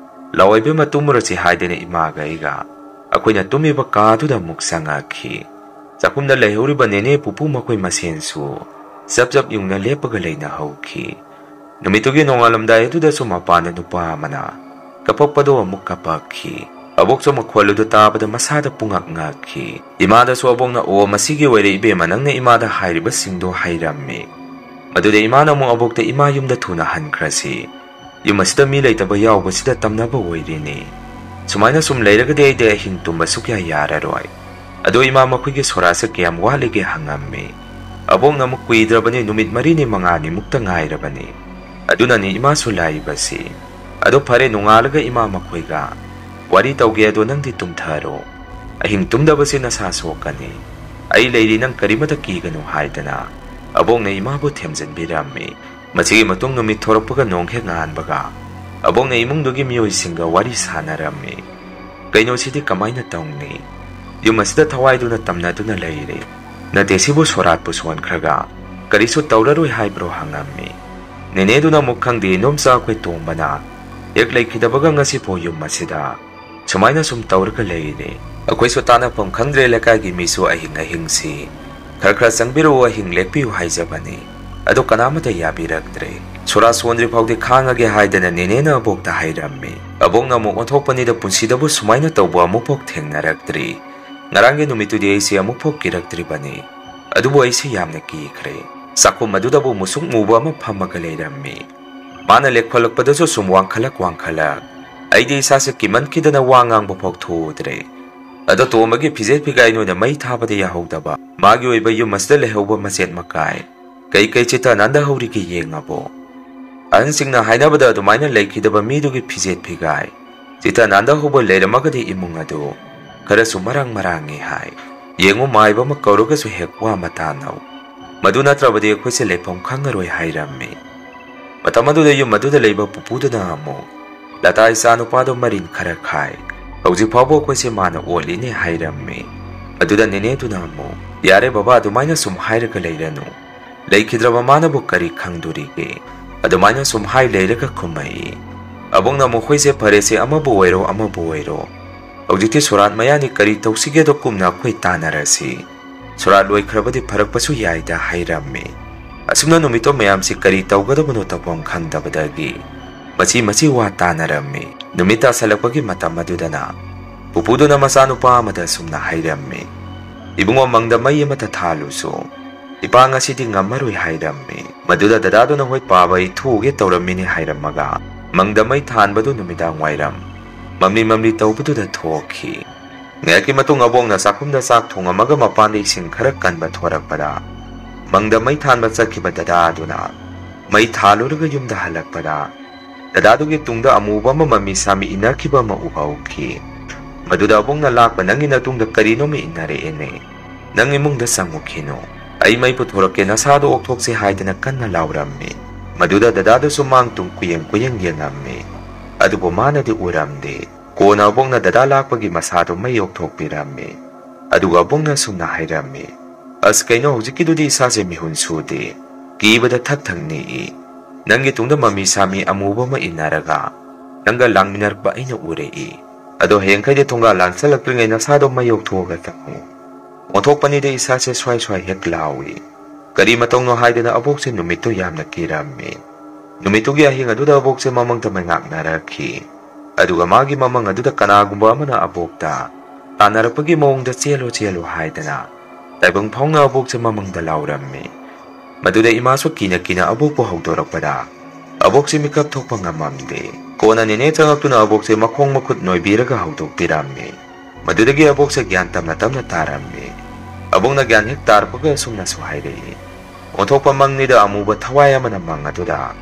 ꯂꯥꯛꯑꯣ ꯏꯕꯦꯝꯃ, ꯇꯨꯝꯃꯨꯔꯁꯤ" ꯍꯥꯏꯗꯅ ꯏꯃꯥꯒ ꯑꯩꯒ ꯑꯩꯈꯣꯏꯅ ꯇꯨꯝꯃꯤꯕ ꯀꯥꯗꯨꯗ ꯑꯃꯨꯛ ꯆꯪꯉꯛꯈꯤ꯫ ꯆꯥꯛꯈꯨꯝꯗ ꯂꯩꯍꯧꯔꯤꯕ ꯅꯦꯅꯦ ꯄꯨꯄꯨ ꯃꯈꯣꯏ ꯃꯁꯦꯟꯁꯨ ꯆꯞ ꯆꯞ ꯌꯨꯡꯅ ꯂꯦꯞꯄꯒ ꯂꯩꯅꯍꯧꯈꯤ꯫ ꯅꯨꯃꯤꯠꯇꯨꯒꯤ ꯅꯣꯡꯉꯥꯜꯂꯝꯗꯥꯏ ꯑꯗꯨꯗꯁꯨ ꯃꯄꯥꯟꯗ ꯅꯨꯄꯥ ꯑꯃꯅ ꯀꯞꯄꯛꯄꯗꯣ ꯑꯃꯨꯛ ꯀꯞꯄꯛꯈꯤ꯫ ꯑꯕꯣꯛꯁꯨ ꯃꯈꯣꯜ ꯑꯗꯨ ꯇꯥꯕꯗ ꯃꯁꯥꯗ ꯄꯨꯡꯉꯛ ꯉꯛꯈꯤ꯫ ꯏꯃꯥꯗꯁꯨ ꯑꯕꯣꯛꯅ, "ꯑꯣ, ꯃꯁꯤꯒꯤ ꯑꯣꯏꯔꯦ ꯏꯕꯦꯝꯃ, ꯅꯪꯅ ꯏꯃꯥꯗ ꯍꯥꯏꯔꯤꯕꯁꯤꯡꯗꯣ," ꯍꯥꯏꯔꯝꯃꯤ꯫ ꯃꯗꯨꯗ ꯏꯃꯥꯅ ꯑꯃꯨꯛ ꯑꯕꯣꯛꯇ, "ꯏꯃꯥ ꯌꯨꯝꯗ ꯊꯨꯅ ꯍꯟꯈ꯭ꯔꯁꯤ꯫ ꯌꯨꯝ ꯑꯁꯤꯗ ꯃꯤ ꯂꯩꯇꯕ ꯌꯥꯎꯕꯁꯤꯗ ꯇꯝꯅꯕ ꯑꯣꯏꯔꯤꯅꯤ꯫ ꯁꯨꯃꯥꯏꯅ ꯁꯨꯝ ꯂꯩꯔꯒꯗꯤ ꯑꯩꯗꯤ ꯑꯍꯤꯡ ꯇꯨꯝꯕ ꯁꯨꯛꯌꯥ ꯌꯥꯔꯔꯣꯏ꯫ ꯑꯗꯣ ꯏꯃꯥ, ꯃꯈꯣꯏꯒꯤ ꯁꯣꯔꯥꯠꯁꯦ ꯀꯌꯥꯝ ꯋꯥꯠꯂꯤꯒꯦ?" ꯍꯪꯉꯝꯃꯤ꯫ ꯑꯕꯣꯛꯅ ꯑꯃꯨꯛ, "ꯀꯨꯏꯗ꯭ꯔꯕꯅꯤ, ꯅꯨꯃꯤꯠ ꯃꯔꯤꯅꯤ ꯃꯉꯥꯅꯤꯃꯨꯛꯇ ꯉꯥꯏꯔꯕꯅꯤ꯫ ꯑꯗꯨꯅꯅꯤ ꯏꯃꯥꯁꯨ ꯂꯥꯛꯏꯕꯁꯤ꯫ ꯑꯗꯣ ꯐꯔꯦ, ꯅꯣꯡꯉꯥꯜꯂꯒ ꯏꯃꯥ ꯃꯈꯣꯏꯒ ꯋꯥꯔꯤ ꯇꯧꯒꯦ, ꯑꯗꯣ ꯅꯪꯗꯤ ꯇꯨꯝꯊꯔꯣ꯫ ꯑꯍꯤꯡ ꯇꯨꯝꯗꯕꯁꯤ ꯅꯁꯥ ꯁꯣꯛꯀꯅꯤ꯫ ꯑꯩ ꯂꯩꯔꯤ, ꯅꯪ ꯀꯔꯤꯃꯇ ꯀꯤꯒꯅꯨ" ꯍꯥꯏꯗꯅ ꯑꯕꯣꯛꯅ ꯏꯃꯥꯕꯨ ꯊꯦꯝꯖꯤꯟꯕꯤꯔꯝꯃꯤ꯫ ꯃꯁꯤꯒꯤ ꯃꯇꯨꯡ ꯅꯨꯃꯤꯠ ꯊꯣꯔꯛꯄꯒ ꯅꯣꯡ ꯍꯦꯛ ꯉꯥꯟꯕꯒ ꯑꯕꯣꯛꯅ ꯏꯃꯨꯡꯗꯨꯒꯤ ꯃꯤꯑꯣꯏꯁꯤꯡꯒ ꯋꯥꯔꯤ ꯁꯥꯟꯅꯔꯝꯃꯤ꯫ "ꯀꯩꯅꯣ, ꯁꯤꯗꯤ ꯀꯃꯥꯏꯅ ꯇꯧꯅꯤ? ꯌꯨꯝ ꯑꯁꯤꯗ ꯊꯋꯥꯏꯗꯨꯅ ꯇꯝꯅꯗꯨꯅ ꯂꯩꯔꯦ꯫ ꯅꯠꯇꯦ, ꯁꯤꯕꯨ ꯁꯣꯔꯥꯠꯄꯨ ꯁꯣꯟꯈ꯭ꯔꯒ ꯀꯔꯤꯁꯨ ꯇꯧꯔꯔꯣꯏ ꯍꯥꯏꯕ꯭ꯔꯣ?" ꯍꯪꯉꯝꯃꯤ꯫ ꯅꯦꯅꯦꯗꯨꯅ ꯑꯃꯨꯛ, "ꯈꯪꯗꯦ, ꯏꯅꯣꯝꯆꯥ ꯑꯩꯈꯣꯏ ꯇꯣꯝꯕꯅ ꯍꯦꯛ ꯂꯩꯈꯤꯗꯕꯒ ꯉꯁꯤꯐꯥꯎ ꯌꯨꯝ ꯑꯁꯤꯗ ꯁꯨꯃꯥꯏꯅ ꯁꯨꯝ ꯇꯧꯔꯒ ꯂꯩꯔꯦ꯫ ꯑꯩꯈꯣꯏꯁꯨ ꯇꯥꯟꯅꯐꯝ ꯈꯪꯗ꯭ꯔꯦ, ꯂꯩꯀꯥꯏꯒꯤ ꯃꯤꯁꯨ ꯑꯍꯤꯡ ꯑꯍꯤꯡꯁꯤ ꯈꯔ ꯈꯔ ꯆꯪꯕꯤꯔꯛꯎ, ꯑꯍꯤꯡ ꯂꯦꯛꯄꯤꯌꯨ ꯍꯥꯏꯖꯕꯅꯤ꯫ ꯑꯗꯣ ꯀꯅꯥꯃꯠꯇ ꯌꯥꯕꯤꯔꯛꯇ꯭ꯔꯦ꯫ ꯁꯣꯔꯥꯠ ꯁꯣꯟꯗ꯭ꯔꯤ ꯐꯥꯎꯗꯤ ꯈꯥꯡꯉꯒꯦ" ꯍꯥꯏꯗꯅ ꯅꯦꯅꯦꯅ ꯑꯕꯣꯛꯇ ꯍꯥꯏꯔꯝꯃꯤ꯫ ꯑꯕꯣꯛꯅ ꯑꯃꯨꯛ ꯑꯣꯟꯊꯣꯛꯄꯅꯤꯗ, "ꯄꯨꯟꯁꯤꯗꯕꯨ ꯁꯨꯃꯥꯏꯅ ꯇꯧꯕ ꯑꯃꯨꯛꯐꯥꯎ ꯊꯦꯡꯅꯔꯛꯇ꯭ꯔꯤ꯫ ꯉꯔꯥꯡꯒꯤ ꯅꯨꯃꯤꯠꯇꯨꯗꯤ ꯑꯩꯁꯦ ꯑꯃꯨꯛꯐꯥꯎ ꯀꯤꯔꯛꯇ꯭ꯔꯤꯕꯅꯤ꯫ ꯑꯗꯨꯕꯨ ꯑꯩꯁꯦ ꯌꯥꯝꯅ ꯀꯤꯈ꯭ꯔꯦ꯫ ꯆꯥꯛꯈꯨꯝ ꯑꯗꯨꯗꯕꯨ ꯃꯨꯁꯨꯛ ꯃꯨꯕ ꯑꯃ ꯐꯝꯃꯒ ꯂꯩꯔꯝꯃꯤ꯫ ꯃꯥꯅ ꯂꯦꯛꯐꯜꯂꯛꯄꯗꯁꯨ ꯁꯨꯝ ꯋꯥꯡꯈꯠꯂꯛ ꯋꯥꯡꯈꯠꯂꯛ꯫ ꯑꯩꯗꯤ ꯏꯁꯥꯁꯦ ꯀꯤꯃꯟꯈꯤꯗꯅ ꯋꯥ ꯉꯥꯡꯕ ꯐꯥꯎ ꯊꯣꯛꯎꯗ꯭ꯔꯦ꯫ ꯑꯗꯣ ꯇꯣꯝꯕꯒꯤ ꯐꯤꯖꯦꯠ ꯐꯤꯒꯥꯏ ꯅꯣꯏꯅ ꯃꯩ ꯊꯥꯕꯗ ꯌꯥꯍꯧꯗꯕ, ꯃꯥꯒꯤ ꯑꯣꯏꯕ ꯌꯨꯝ ꯑꯁꯤꯗ ꯂꯩꯍꯧꯕ ꯃꯆꯦꯠ ꯃꯀꯥꯏ ꯀꯩ ꯀꯩ ꯆꯤꯠꯇ ꯅꯥꯟꯗꯍꯧꯔꯤꯒꯦ ꯌꯦꯡꯉꯕꯣ?" ꯑꯍꯟꯁꯤꯡꯅ ꯍꯥꯏꯅꯕꯗ ꯑꯗꯨꯃꯥꯏꯅ ꯂꯩꯈꯤꯗꯕ ꯃꯤꯗꯨꯒꯤ ꯐꯤꯖꯦꯠ ꯐꯤꯒꯥꯏ ꯆꯤꯠꯇ ꯅꯥꯟꯗꯍꯧꯕ ꯂꯩꯔꯝꯃꯒꯗꯤ ꯏꯃꯨꯡ ꯑꯗꯨ ꯈꯔꯁꯨ ꯃꯔꯥꯡ ꯃꯔꯥꯡꯉꯤ ꯍꯥꯏ꯫ ꯌꯦꯡꯉꯨ, ꯃꯥꯏꯕ ꯑꯃ ꯀꯧꯔꯒꯁꯨ ꯍꯦꯛ ꯋꯥ ꯑꯃ ꯇꯥꯅꯧ꯫ ꯃꯗꯨ ꯅꯠꯇ꯭ꯔꯕꯗꯤ ꯑꯩꯈꯣꯏꯁꯦ ꯂꯩꯐꯝ ꯈꯪꯉꯔꯣꯏ ꯍꯥꯏꯔꯝꯃꯤ꯫ ꯃꯇꯝ ꯑꯗꯨꯗ ꯌꯨꯝ ꯑꯗꯨꯗ ꯂꯩꯕ ꯄꯨꯄꯨꯗꯨꯅ ꯑꯃꯨꯛ, "ꯂꯇꯥ, ꯏꯆꯥ ꯅꯨꯄꯥꯗꯣ ꯃꯔꯤꯟ ꯈꯔ ꯈꯥꯏ꯫ ꯍꯧꯖꯤꯛ ꯐꯥꯎꯕ ꯑꯩꯈꯣꯏꯁꯦ ꯃꯥꯅ ꯑꯣꯠꯂꯤꯅꯦ" ꯍꯥꯏꯔꯝꯃꯤ꯫ ꯑꯗꯨꯗ ꯅꯦꯅꯦꯗꯨꯅ ꯑꯃꯨꯛ, "ꯌꯥꯔꯦ ꯕꯕꯥ, ꯑꯗꯨꯃꯥꯏꯅ ꯁꯨꯝ ꯍꯥꯏꯔꯒ ꯂꯩꯔꯅꯨ꯫ ꯂꯩꯈꯤꯗ꯭ꯔꯕ ꯃꯥꯅꯕꯨ ꯀꯔꯤ ꯈꯪꯗꯣꯔꯤꯒꯦ? ꯑꯗꯨꯃꯥꯏꯅ ꯁꯨꯝ ꯍꯥꯏ ꯂꯩꯔꯒ" ꯈꯨꯝꯃꯛꯏ꯫ ꯑꯕꯣꯛꯅ ꯃꯈꯣꯏꯁꯦ, "ꯐꯔꯦꯁꯦ, ꯑꯃꯕꯨ ꯑꯣꯏꯔꯣ ꯑꯃꯕꯨ ꯑꯣꯏꯔꯣ, ꯍꯧꯖꯤꯛꯇꯤ ꯁꯣꯔꯥꯠ ꯃꯌꯥꯅꯤ, ꯀꯔꯤ ꯇꯧꯁꯤꯒꯦꯗꯣ ꯀꯨꯞꯅ ꯑꯩꯈꯣꯏ ꯇꯥꯟꯅꯔꯁꯤ꯫ ꯁꯣꯔꯥꯠ ꯂꯣꯏꯈ꯭ꯔꯕꯗꯤ ꯐꯔꯛꯄꯁꯨ ꯌꯥꯏꯗ" ꯍꯥꯏꯔꯝꯃꯤ꯫ ꯑꯁꯨꯝꯅ ꯅꯨꯃꯤꯠꯇꯣ ꯃꯌꯥꯝꯁꯤ ꯀꯔꯤ ꯇꯧꯒꯗꯕꯅꯣ ꯇꯧꯐꯝ ꯈꯪꯗꯕꯗꯒꯤ ꯃꯆꯤ ꯃꯆꯤ ꯋꯥ ꯇꯥꯅꯔꯝꯃꯤ꯫ ꯅꯨꯃꯤꯠ ꯇꯥꯁꯜꯂꯛꯄꯒꯤ ꯃꯇꯝ ꯑꯗꯨꯗꯅ ꯄꯨꯄꯨꯗꯨꯅ ꯃꯆꯥꯅꯨꯄꯥ ꯑꯃꯗ ꯑꯁꯨꯝꯅ ꯍꯥꯏꯔꯝꯃꯤ, "ꯏꯕꯨꯡꯉꯣ, ꯃꯪꯗ ꯃꯩ ꯑꯃꯇ ꯊꯥꯜꯂꯨꯁꯨ꯫ ꯏꯄꯥ ꯉꯁꯤꯗꯤ ꯉꯝꯃꯔꯣꯏ" ꯍꯥꯏꯔꯝꯃꯤ꯫ ꯃꯗꯨꯗ ꯗꯗꯥꯗꯨꯅ, "ꯍꯣꯏ ꯄꯥꯕ, ꯑꯩ ꯊꯣꯛꯎꯒꯦ ꯇꯧꯔꯝꯃꯤꯅꯤ" ꯍꯥꯏꯔꯝꯃꯒ ꯃꯪꯗ ꯃꯩ ꯊꯥꯟꯕꯗꯨ ꯅꯨꯃꯤꯗꯥꯡ ꯋꯥꯏꯔꯝ ꯃꯝꯂꯤ ꯃꯝꯂꯤ ꯇꯧꯕꯗꯨꯗ ꯊꯣꯛꯈꯤ꯫ ꯉꯥꯏꯍꯥꯛꯀꯤ ꯃꯇꯨꯡ ꯑꯕꯣꯛꯅ ꯆꯥꯛꯈꯨꯝꯗ ꯆꯥꯛ ꯊꯣꯡꯉꯝꯃꯒ ꯃꯄꯥꯟꯗ ꯏꯁꯤꯡ ꯈꯔ ꯀꯟꯕ ꯊꯣꯔꯛꯄꯗ, ꯃꯪꯗ ꯃꯩ ꯊꯥꯟꯕ ꯆꯠꯈꯤꯕ ꯗꯗꯥꯗꯨꯅ ꯃꯩ ꯊꯥꯜꯂꯨꯔꯒ ꯌꯨꯝꯗ ꯍꯜꯂꯛꯄꯗ, ꯗꯗꯥꯗꯨꯒꯤ ꯇꯨꯡꯗ ꯑꯃꯨꯕ ꯑꯃ ꯃꯃꯤ ꯁꯥꯃꯤ ꯏꯟꯅꯈꯤꯕ ꯑꯃ ꯎꯍꯧꯈꯤ꯫ ꯃꯗꯨꯗ ꯑꯕꯣꯛꯅ, "ꯂꯥꯛꯄ ꯅꯪꯒꯤ ꯅꯇꯨꯡꯗ ꯀꯔꯤꯅꯣꯃ ꯏꯟꯅꯔꯛꯑꯦꯅꯦ? ꯅꯪ ꯏꯃꯨꯡꯗ ꯆꯪꯉꯨꯈꯤꯅꯨ꯫ ꯑꯩ ꯃꯩ ꯄꯨꯊꯣꯔꯛꯀꯦ, ꯅꯁꯥꯗꯣ ꯑꯣꯛꯊꯣꯛꯁꯦ" ꯍꯥꯏꯗꯅ ꯀꯟꯅ ꯂꯥꯎꯔꯝꯃꯤ꯫ ꯃꯗꯨꯗ ꯗꯗꯥꯗꯨꯁꯨ ꯃꯥꯡ ꯇꯨꯡ ꯀꯨꯌꯦꯡ ꯀꯨꯌꯦꯡ ꯌꯦꯡꯉꯝꯃꯤ꯫ ꯑꯗꯨꯕꯨ ꯃꯥꯅꯗꯤ ꯎꯔꯝꯗꯦ꯫ ꯀꯣꯟꯅ ꯑꯕꯣꯛꯅ ꯗꯗꯥ ꯂꯥꯛꯄꯒꯤ ꯃꯁꯥꯗꯣ ꯃꯩ ꯑꯣꯛꯊꯣꯛꯄꯤꯔꯝꯃꯤ꯫ ꯑꯗꯨꯒ ꯑꯕꯣꯛꯅ ꯑꯁꯨꯝꯅ ꯍꯥꯏꯔꯝꯃꯤ, "ꯑꯁ, ꯀꯩꯅꯣ ꯍꯧꯖꯤꯛꯀꯤꯗꯨꯗꯤ ꯏꯁꯥꯁꯦ ꯃꯤꯍꯨꯟ ꯁꯨꯗꯦ꯫ ꯀꯤꯕꯗ ꯊꯛ ꯊꯛ ꯅꯤꯛꯏ꯫ ꯅꯪꯒꯤ ꯇꯨꯡꯗ ꯃꯃꯤ ꯁꯥꯃꯤ ꯑꯃꯨꯕ ꯑꯃ ꯏꯟꯅꯔꯒ ꯅꯪꯒ ꯂꯥꯡꯃꯤꯟꯅꯔꯛꯄ ꯑꯩꯅ ꯎꯔꯛꯏ꯫ ꯑꯗꯣ ꯍꯌꯦꯡꯈꯩꯗꯤ ꯊꯣꯡꯒꯥꯜ ꯂꯥꯟꯁꯜꯂꯛꯇ꯭ꯔꯤꯉꯩ ꯅꯁꯥꯗꯣ ꯃꯩ ꯑꯣꯛꯊꯣꯛꯑꯒ ꯆꯪꯉꯨ꯫ ꯑꯣꯟꯊꯣꯛꯄꯅꯤꯗ, ꯏꯁꯥꯁꯦ ꯁ꯭ꯋꯥꯏ ꯁ꯭ꯋꯥꯏ ꯍꯦꯛ ꯂꯥꯎꯏ꯫ ꯀꯔꯤ ꯃꯇꯧꯅꯣ?" ꯍꯥꯏꯗꯅ ꯑꯕꯣꯛꯁꯦ ꯅꯨꯃꯤꯠꯇꯨ ꯌꯥꯝꯅ ꯀꯤꯔꯝꯃꯤ꯫ ꯅꯨꯃꯤꯠꯇꯨꯒꯤ ꯑꯍꯤꯡ ꯑꯗꯨꯗ ꯑꯕꯣꯛꯁꯦ ꯃꯃꯪꯗ ꯃꯩꯉꯥꯛꯅꯔꯛꯈꯤ꯫ ꯑꯗꯨꯒ ꯃꯥꯒꯤ ꯃꯃꯪ ꯑꯗꯨꯗ ꯀꯅꯥꯒꯨꯝꯕ ꯑꯃꯅ ꯑꯕꯣꯛꯇ ꯇꯥꯟꯅꯔꯛꯄꯒꯤ ꯃꯑꯣꯡꯗ "ꯆꯦꯜꯂꯣ, ꯆꯦꯜꯂꯣ" ꯍꯥꯏꯗꯅ ꯇꯥꯏꯕꯪ ꯐꯥꯎꯅ ꯑꯕꯣꯛꯁꯦ ꯃꯃꯪꯗ ꯂꯥꯎꯔꯝꯃꯤ꯫ ꯃꯗꯨꯗ ꯏꯃꯥꯁꯨ ꯀꯤꯅ ꯀꯤꯅ ꯑꯕꯣꯛꯄꯨ ꯍꯧꯗꯣꯔꯛꯄꯗ, ꯑꯕꯣꯛꯁꯦ ꯃꯤꯀꯞ ꯊꯣꯛꯄ ꯉꯝꯃꯝꯗꯦ꯫ ꯀꯣꯟꯅ ꯅꯦꯅꯦ ꯆꯪꯉꯛꯇꯨꯅ ꯑꯕꯣꯛꯁꯦ ꯃꯈꯣꯡ ꯃꯈꯨꯠ ꯅꯣꯏꯕꯤꯔꯒ ꯍꯧꯗꯣꯛꯄꯤꯔꯝꯃꯤ꯫ ꯃꯗꯨꯗꯒꯤ ꯑꯕꯣꯛꯁꯦ ꯒ꯭ꯌꯥꯟ ꯇꯞꯅ ꯇꯞꯅ ꯇꯥꯔꯝꯃꯤ꯫ ꯑꯕꯣꯛꯅ ꯒ꯭ꯌꯥꯟ ꯍꯦꯛ ꯇꯥꯔꯛꯄꯒ ꯑꯁꯨꯝꯅꯁꯨ ꯍꯥꯏꯔꯛꯏ, "ꯑꯣꯟꯊꯣꯛꯄ ꯃꯪꯅꯤꯗ, ꯑꯃꯨꯕ ꯊꯋꯥꯏ ꯑꯃꯅ ꯃꯪ ꯑꯗꯨꯗ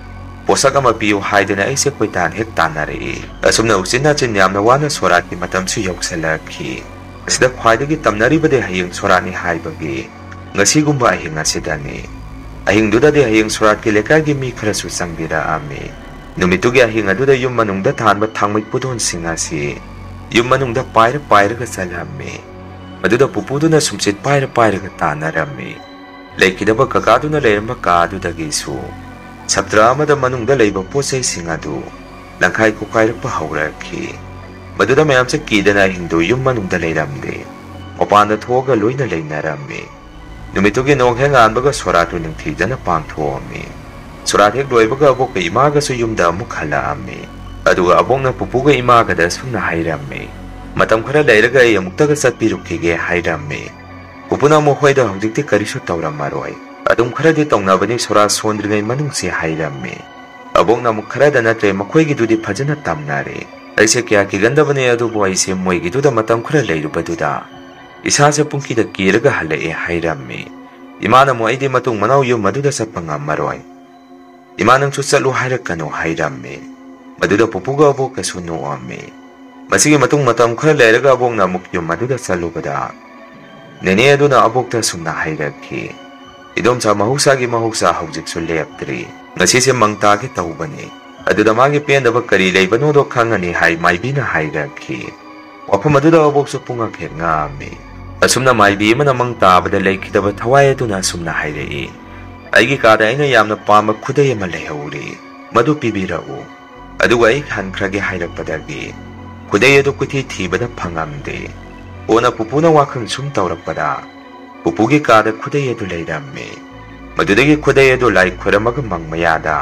ꯄꯣꯠꯁꯛ ꯑꯃ ꯄꯤꯌꯨ ꯍꯥꯏꯗꯅ ꯑꯩꯁꯦ ꯀꯣꯏꯇꯥꯟ ꯍꯦꯛ ꯇꯥꯟꯅꯔꯛꯏ꯫ ꯑꯁꯨꯝꯅ ꯎꯆꯤꯟ ꯅꯥꯆꯤꯟ ꯌꯥꯝꯅ ꯋꯥꯅ ꯁꯣꯔꯥꯠꯀꯤ ꯃꯇꯝꯁꯨ ꯌꯧꯁꯤꯜꯂꯛꯈꯤ꯫ ꯃꯁꯤꯗ ꯈ꯭ꯋꯥꯏꯗꯒꯤ ꯇꯝꯅꯔꯤꯕꯗꯤ ꯍꯌꯦꯡ ꯁꯣꯔꯥꯠꯅꯤ ꯍꯥꯏꯕꯒꯤ ꯉꯁꯤꯒꯨꯝꯕ ꯑꯍꯤꯡ ꯑꯁꯤꯗꯅꯤ꯫ ꯑꯍꯤꯡꯗꯨꯗꯗꯤ ꯍꯌꯦꯡ ꯁꯣꯔꯥꯠꯀꯤ ꯂꯩꯀꯥꯏꯒꯤ ꯃꯤ ꯈꯔꯁꯨ ꯆꯪꯕꯤꯔꯛꯑꯝꯃꯤ꯫ ꯅꯨꯃꯤꯠꯇꯨꯒꯤ ꯑꯍꯤꯡ ꯑꯗꯨꯗ ꯌꯨꯝ ꯃꯅꯨꯡꯗ ꯊꯥꯟꯕ ꯊꯥꯡꯃꯩ ꯄꯨꯗꯣꯟꯁꯤꯡ ꯑꯁꯤ ꯌꯨꯝ ꯃꯅꯨꯡꯗ ꯄꯥꯏꯔ ꯄꯥꯏꯔꯒ ꯆꯠꯂꯝꯃꯤ꯫ ꯃꯗꯨꯗ ꯄꯨꯄꯨꯗꯨꯅ ꯁꯨꯝꯆꯤꯠ ꯄꯥꯏꯔ ꯄꯥꯏꯔꯒ ꯇꯥꯟꯅꯔꯝꯃꯤ꯫ ꯂꯩꯈꯤꯗꯕ ꯀꯀꯥꯗꯨꯅ ꯂꯩꯔꯝꯕ ꯀꯥ ꯑꯗꯨꯗꯒꯤꯁꯨ ꯁꯞꯇ꯭ꯔ ꯑꯃꯗ ꯃꯅꯨꯡꯗ ꯂꯩꯕ ꯄꯣꯠ ꯆꯩꯁꯤꯡ ꯑꯗꯨ ꯂꯪꯈꯥꯏ ꯈꯣꯈꯥꯏꯔꯛꯄ ꯍꯧꯔꯛꯈꯤ꯫ ꯃꯗꯨꯗ ꯃꯌꯥꯝꯁꯦ ꯀꯤꯗꯅ ꯑꯍꯤꯡꯗꯨ ꯌꯨꯝ ꯃꯅꯨꯡꯗ ꯂꯩꯔꯝꯗꯦ꯫ ꯃꯄꯥꯟꯗ ꯊꯣꯛꯑꯒ ꯂꯣꯏꯅ ꯂꯩꯅꯔꯝꯃꯤ꯫ ꯅꯨꯃꯤꯠꯇꯨꯒꯤ ꯅꯣꯡ ꯍꯦꯛ ꯉꯥꯟꯕꯒ ꯁꯣꯔꯥꯠꯇꯨ ꯅꯤꯡꯊꯤꯖꯅ ꯄꯥꯡꯊꯣꯛꯑꯝꯃꯤ꯫ ꯁꯣꯔꯥꯠ ꯍꯦꯛ ꯂꯣꯏꯕꯒ ꯑꯕꯣꯛꯀ ꯏꯃꯥꯒꯁꯨ ꯌꯨꯝꯗ ꯑꯃꯨꯛ ꯍꯜꯂꯛꯑꯝꯃꯤ꯫ ꯑꯗꯨꯒ ꯑꯕꯣꯛꯅ ꯄꯨꯄꯨꯒ ꯏꯃꯥꯒꯗ ꯑꯁꯨꯝꯅ ꯍꯥꯏꯔꯝꯃꯤ, "ꯃꯇꯝ ꯈꯔ ꯂꯩꯔꯒ ꯑꯩ ꯑꯃꯨꯛꯇꯒ ꯆꯠꯄꯤꯔꯨꯈꯤꯒꯦ" ꯍꯥꯏꯔꯝꯃꯤ꯫ ꯄꯨꯄꯨꯅ ꯑꯃꯨꯛ, "ꯍꯣꯏꯗ, ꯍꯧꯖꯤꯛꯇꯤ ꯀꯔꯤꯁꯨ ꯇꯧꯔꯝꯃꯔꯣꯏ꯫ ꯑꯗꯨꯝ ꯈꯔꯗꯤ ꯇꯧꯅꯕꯅꯤ ꯁꯣꯔꯥ ꯁꯣꯟꯗ꯭ꯔꯤꯉꯩ ꯃꯅꯨꯡꯁꯤ" ꯍꯥꯏꯔꯝꯃꯤ꯫ ꯑꯕꯣꯛꯅ ꯑꯃꯨꯛ, "ꯈꯔꯗ ꯅꯠꯇ꯭ꯔꯦ, ꯃꯈꯣꯏꯒꯤꯗꯨꯗꯤ ꯐꯖꯅ ꯇꯝꯅꯔꯦ꯫ ꯑꯩꯁꯦ ꯀꯌꯥ ꯀꯤꯒꯟꯗꯕꯅꯦ, ꯑꯗꯨꯕꯨ ꯑꯩꯁꯦ ꯃꯣꯏꯒꯤꯗꯨꯗ ꯃꯇꯝ ꯈꯔ ꯂꯩꯔꯨꯕꯗꯨꯗ ꯏꯁꯥꯁꯦ ꯄꯨꯡꯀꯤꯗ ꯀꯤꯔꯒ ꯍꯜꯂꯛꯑꯦ" ꯍꯥꯏꯔꯝꯃꯤ꯫ ꯏꯃꯥꯅ ꯑꯃꯨꯛ, "ꯑꯩꯗꯤ ꯃꯇꯨꯡ ꯃꯅꯥꯎ ꯌꯨꯝ ꯑꯗꯨꯗ ꯆꯠꯄ ꯉꯝꯃꯔꯣꯏ꯫ ꯏꯃꯥ, ꯅꯪꯁꯨ ꯆꯠꯂꯨ ꯍꯥꯏꯔꯛꯀꯅꯨ" ꯍꯥꯏꯔꯝꯃꯤ꯫ ꯃꯗꯨꯗ ꯄꯨꯄꯨꯒ ꯑꯕꯣꯛꯀꯁꯨ ꯅꯣꯛꯑꯝꯃꯤ꯫ ꯃꯁꯤꯒꯤ ꯃꯇꯨꯡ ꯃꯇꯝ ꯈꯔ ꯂꯩꯔꯒ ꯑꯕꯣꯛꯅ ꯑꯃꯨꯛ ꯌꯨꯝ ꯑꯗꯨꯗ ꯆꯠꯂꯨꯕꯗ, ꯅꯦꯅꯦ ꯑꯗꯨꯅ ꯑꯕꯣꯛꯇ ꯑꯁꯨꯝꯅ ꯍꯥꯏꯔꯛꯈꯤ, "ꯏꯗꯣꯝꯆꯥ, ꯃꯍꯧꯁꯥꯒꯤ ꯃꯍꯧꯁꯥ ꯍꯧꯖꯤꯛꯁꯨ ꯂꯦꯞꯇ꯭ꯔꯤ꯫ ꯉꯁꯤꯁꯦ ꯃꯪ ꯇꯥꯒꯦ ꯇꯧꯕꯅꯤ꯫ ꯑꯗꯨꯗ ꯃꯥꯒꯤ ꯄꯦꯟꯗꯕ ꯀꯔꯤ ꯂꯩꯕꯅꯣꯗꯣ ꯈꯪꯉꯅꯤ" ꯍꯥꯏ ꯃꯥꯏꯕꯤꯅ ꯍꯥꯏꯔꯛꯈꯤ꯫ ꯋꯥꯐꯝ ꯑꯗꯨꯗ ꯑꯕꯣꯛꯁꯨ ꯄꯨꯡꯉꯛ ꯍꯦꯛ ꯉꯛꯑꯝꯃꯤ꯫ ꯑꯁꯨꯝꯅ ꯃꯥꯏꯕꯤ ꯑꯃꯅ ꯃꯪ ꯇꯥꯕꯗ ꯂꯩꯈꯤꯗꯕ ꯊꯋꯥꯏ ꯑꯗꯨꯅ ꯑꯁꯨꯝꯅ ꯍꯥꯏꯔꯛꯏ, "ꯑꯩꯒꯤ ꯀꯥꯗ ꯑꯩꯅ ꯌꯥꯝꯅ ꯄꯥꯝꯕ ꯈꯨꯗꯩ ꯑꯃ ꯂꯩꯍꯧꯔꯤ, ꯃꯗꯨ ꯄꯤꯕꯤꯔꯛꯎ, ꯑꯗꯨꯒ ꯑꯩ ꯍꯟꯈ꯭ꯔꯒꯦ" ꯍꯥꯏꯔꯛꯄꯗꯒꯤ ꯈꯨꯗꯩ ꯑꯗꯨ ꯀꯣꯏꯊꯤ ꯊꯤꯕꯗ ꯐꯪꯉꯝꯗꯦ꯫ ꯀꯣꯟꯅ ꯄꯨꯄꯨꯅ ꯋꯥꯈꯜ ꯁꯨꯝ ꯇꯧꯔꯛꯄꯗ ꯄꯨꯄꯨꯒꯤ ꯀꯥꯗ ꯈꯨꯗꯩ ꯑꯗꯨ ꯂꯩꯔꯝꯃꯤ꯫ ꯃꯗꯨꯗꯒꯤ ꯈꯨꯗꯩ ꯑꯗꯨ ꯂꯥꯏ ꯈꯣꯏꯔꯝꯃꯒ ꯃꯪ ꯃꯌꯥꯗ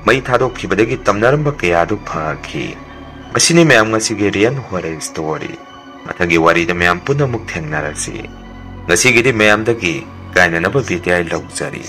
ꯃꯩ ꯊꯥꯗꯣꯛꯈꯤꯕꯗꯒꯤ ꯇꯝꯅꯔꯝꯕ ꯀꯌꯥ ꯑꯗꯨ ꯐꯈꯤ꯫ ꯃꯁꯤꯅꯤ ꯃꯌꯥꯝ ꯉꯁꯤꯒꯤ Real Horror Story꯫ ꯃꯊꯪꯒꯤ ꯋꯥꯔꯤꯗ ꯃꯌꯥꯝ ꯄꯨꯟꯅ ꯑꯃꯨꯛ ꯊꯦꯡꯅꯔꯁꯤ꯫ ꯉꯁꯤꯒꯤꯗꯤ ꯃꯌꯥꯝꯗꯒꯤ ꯀꯥꯏꯅꯅꯕ ꯕꯤꯗꯥꯏ ꯂꯧꯖꯔꯤ꯫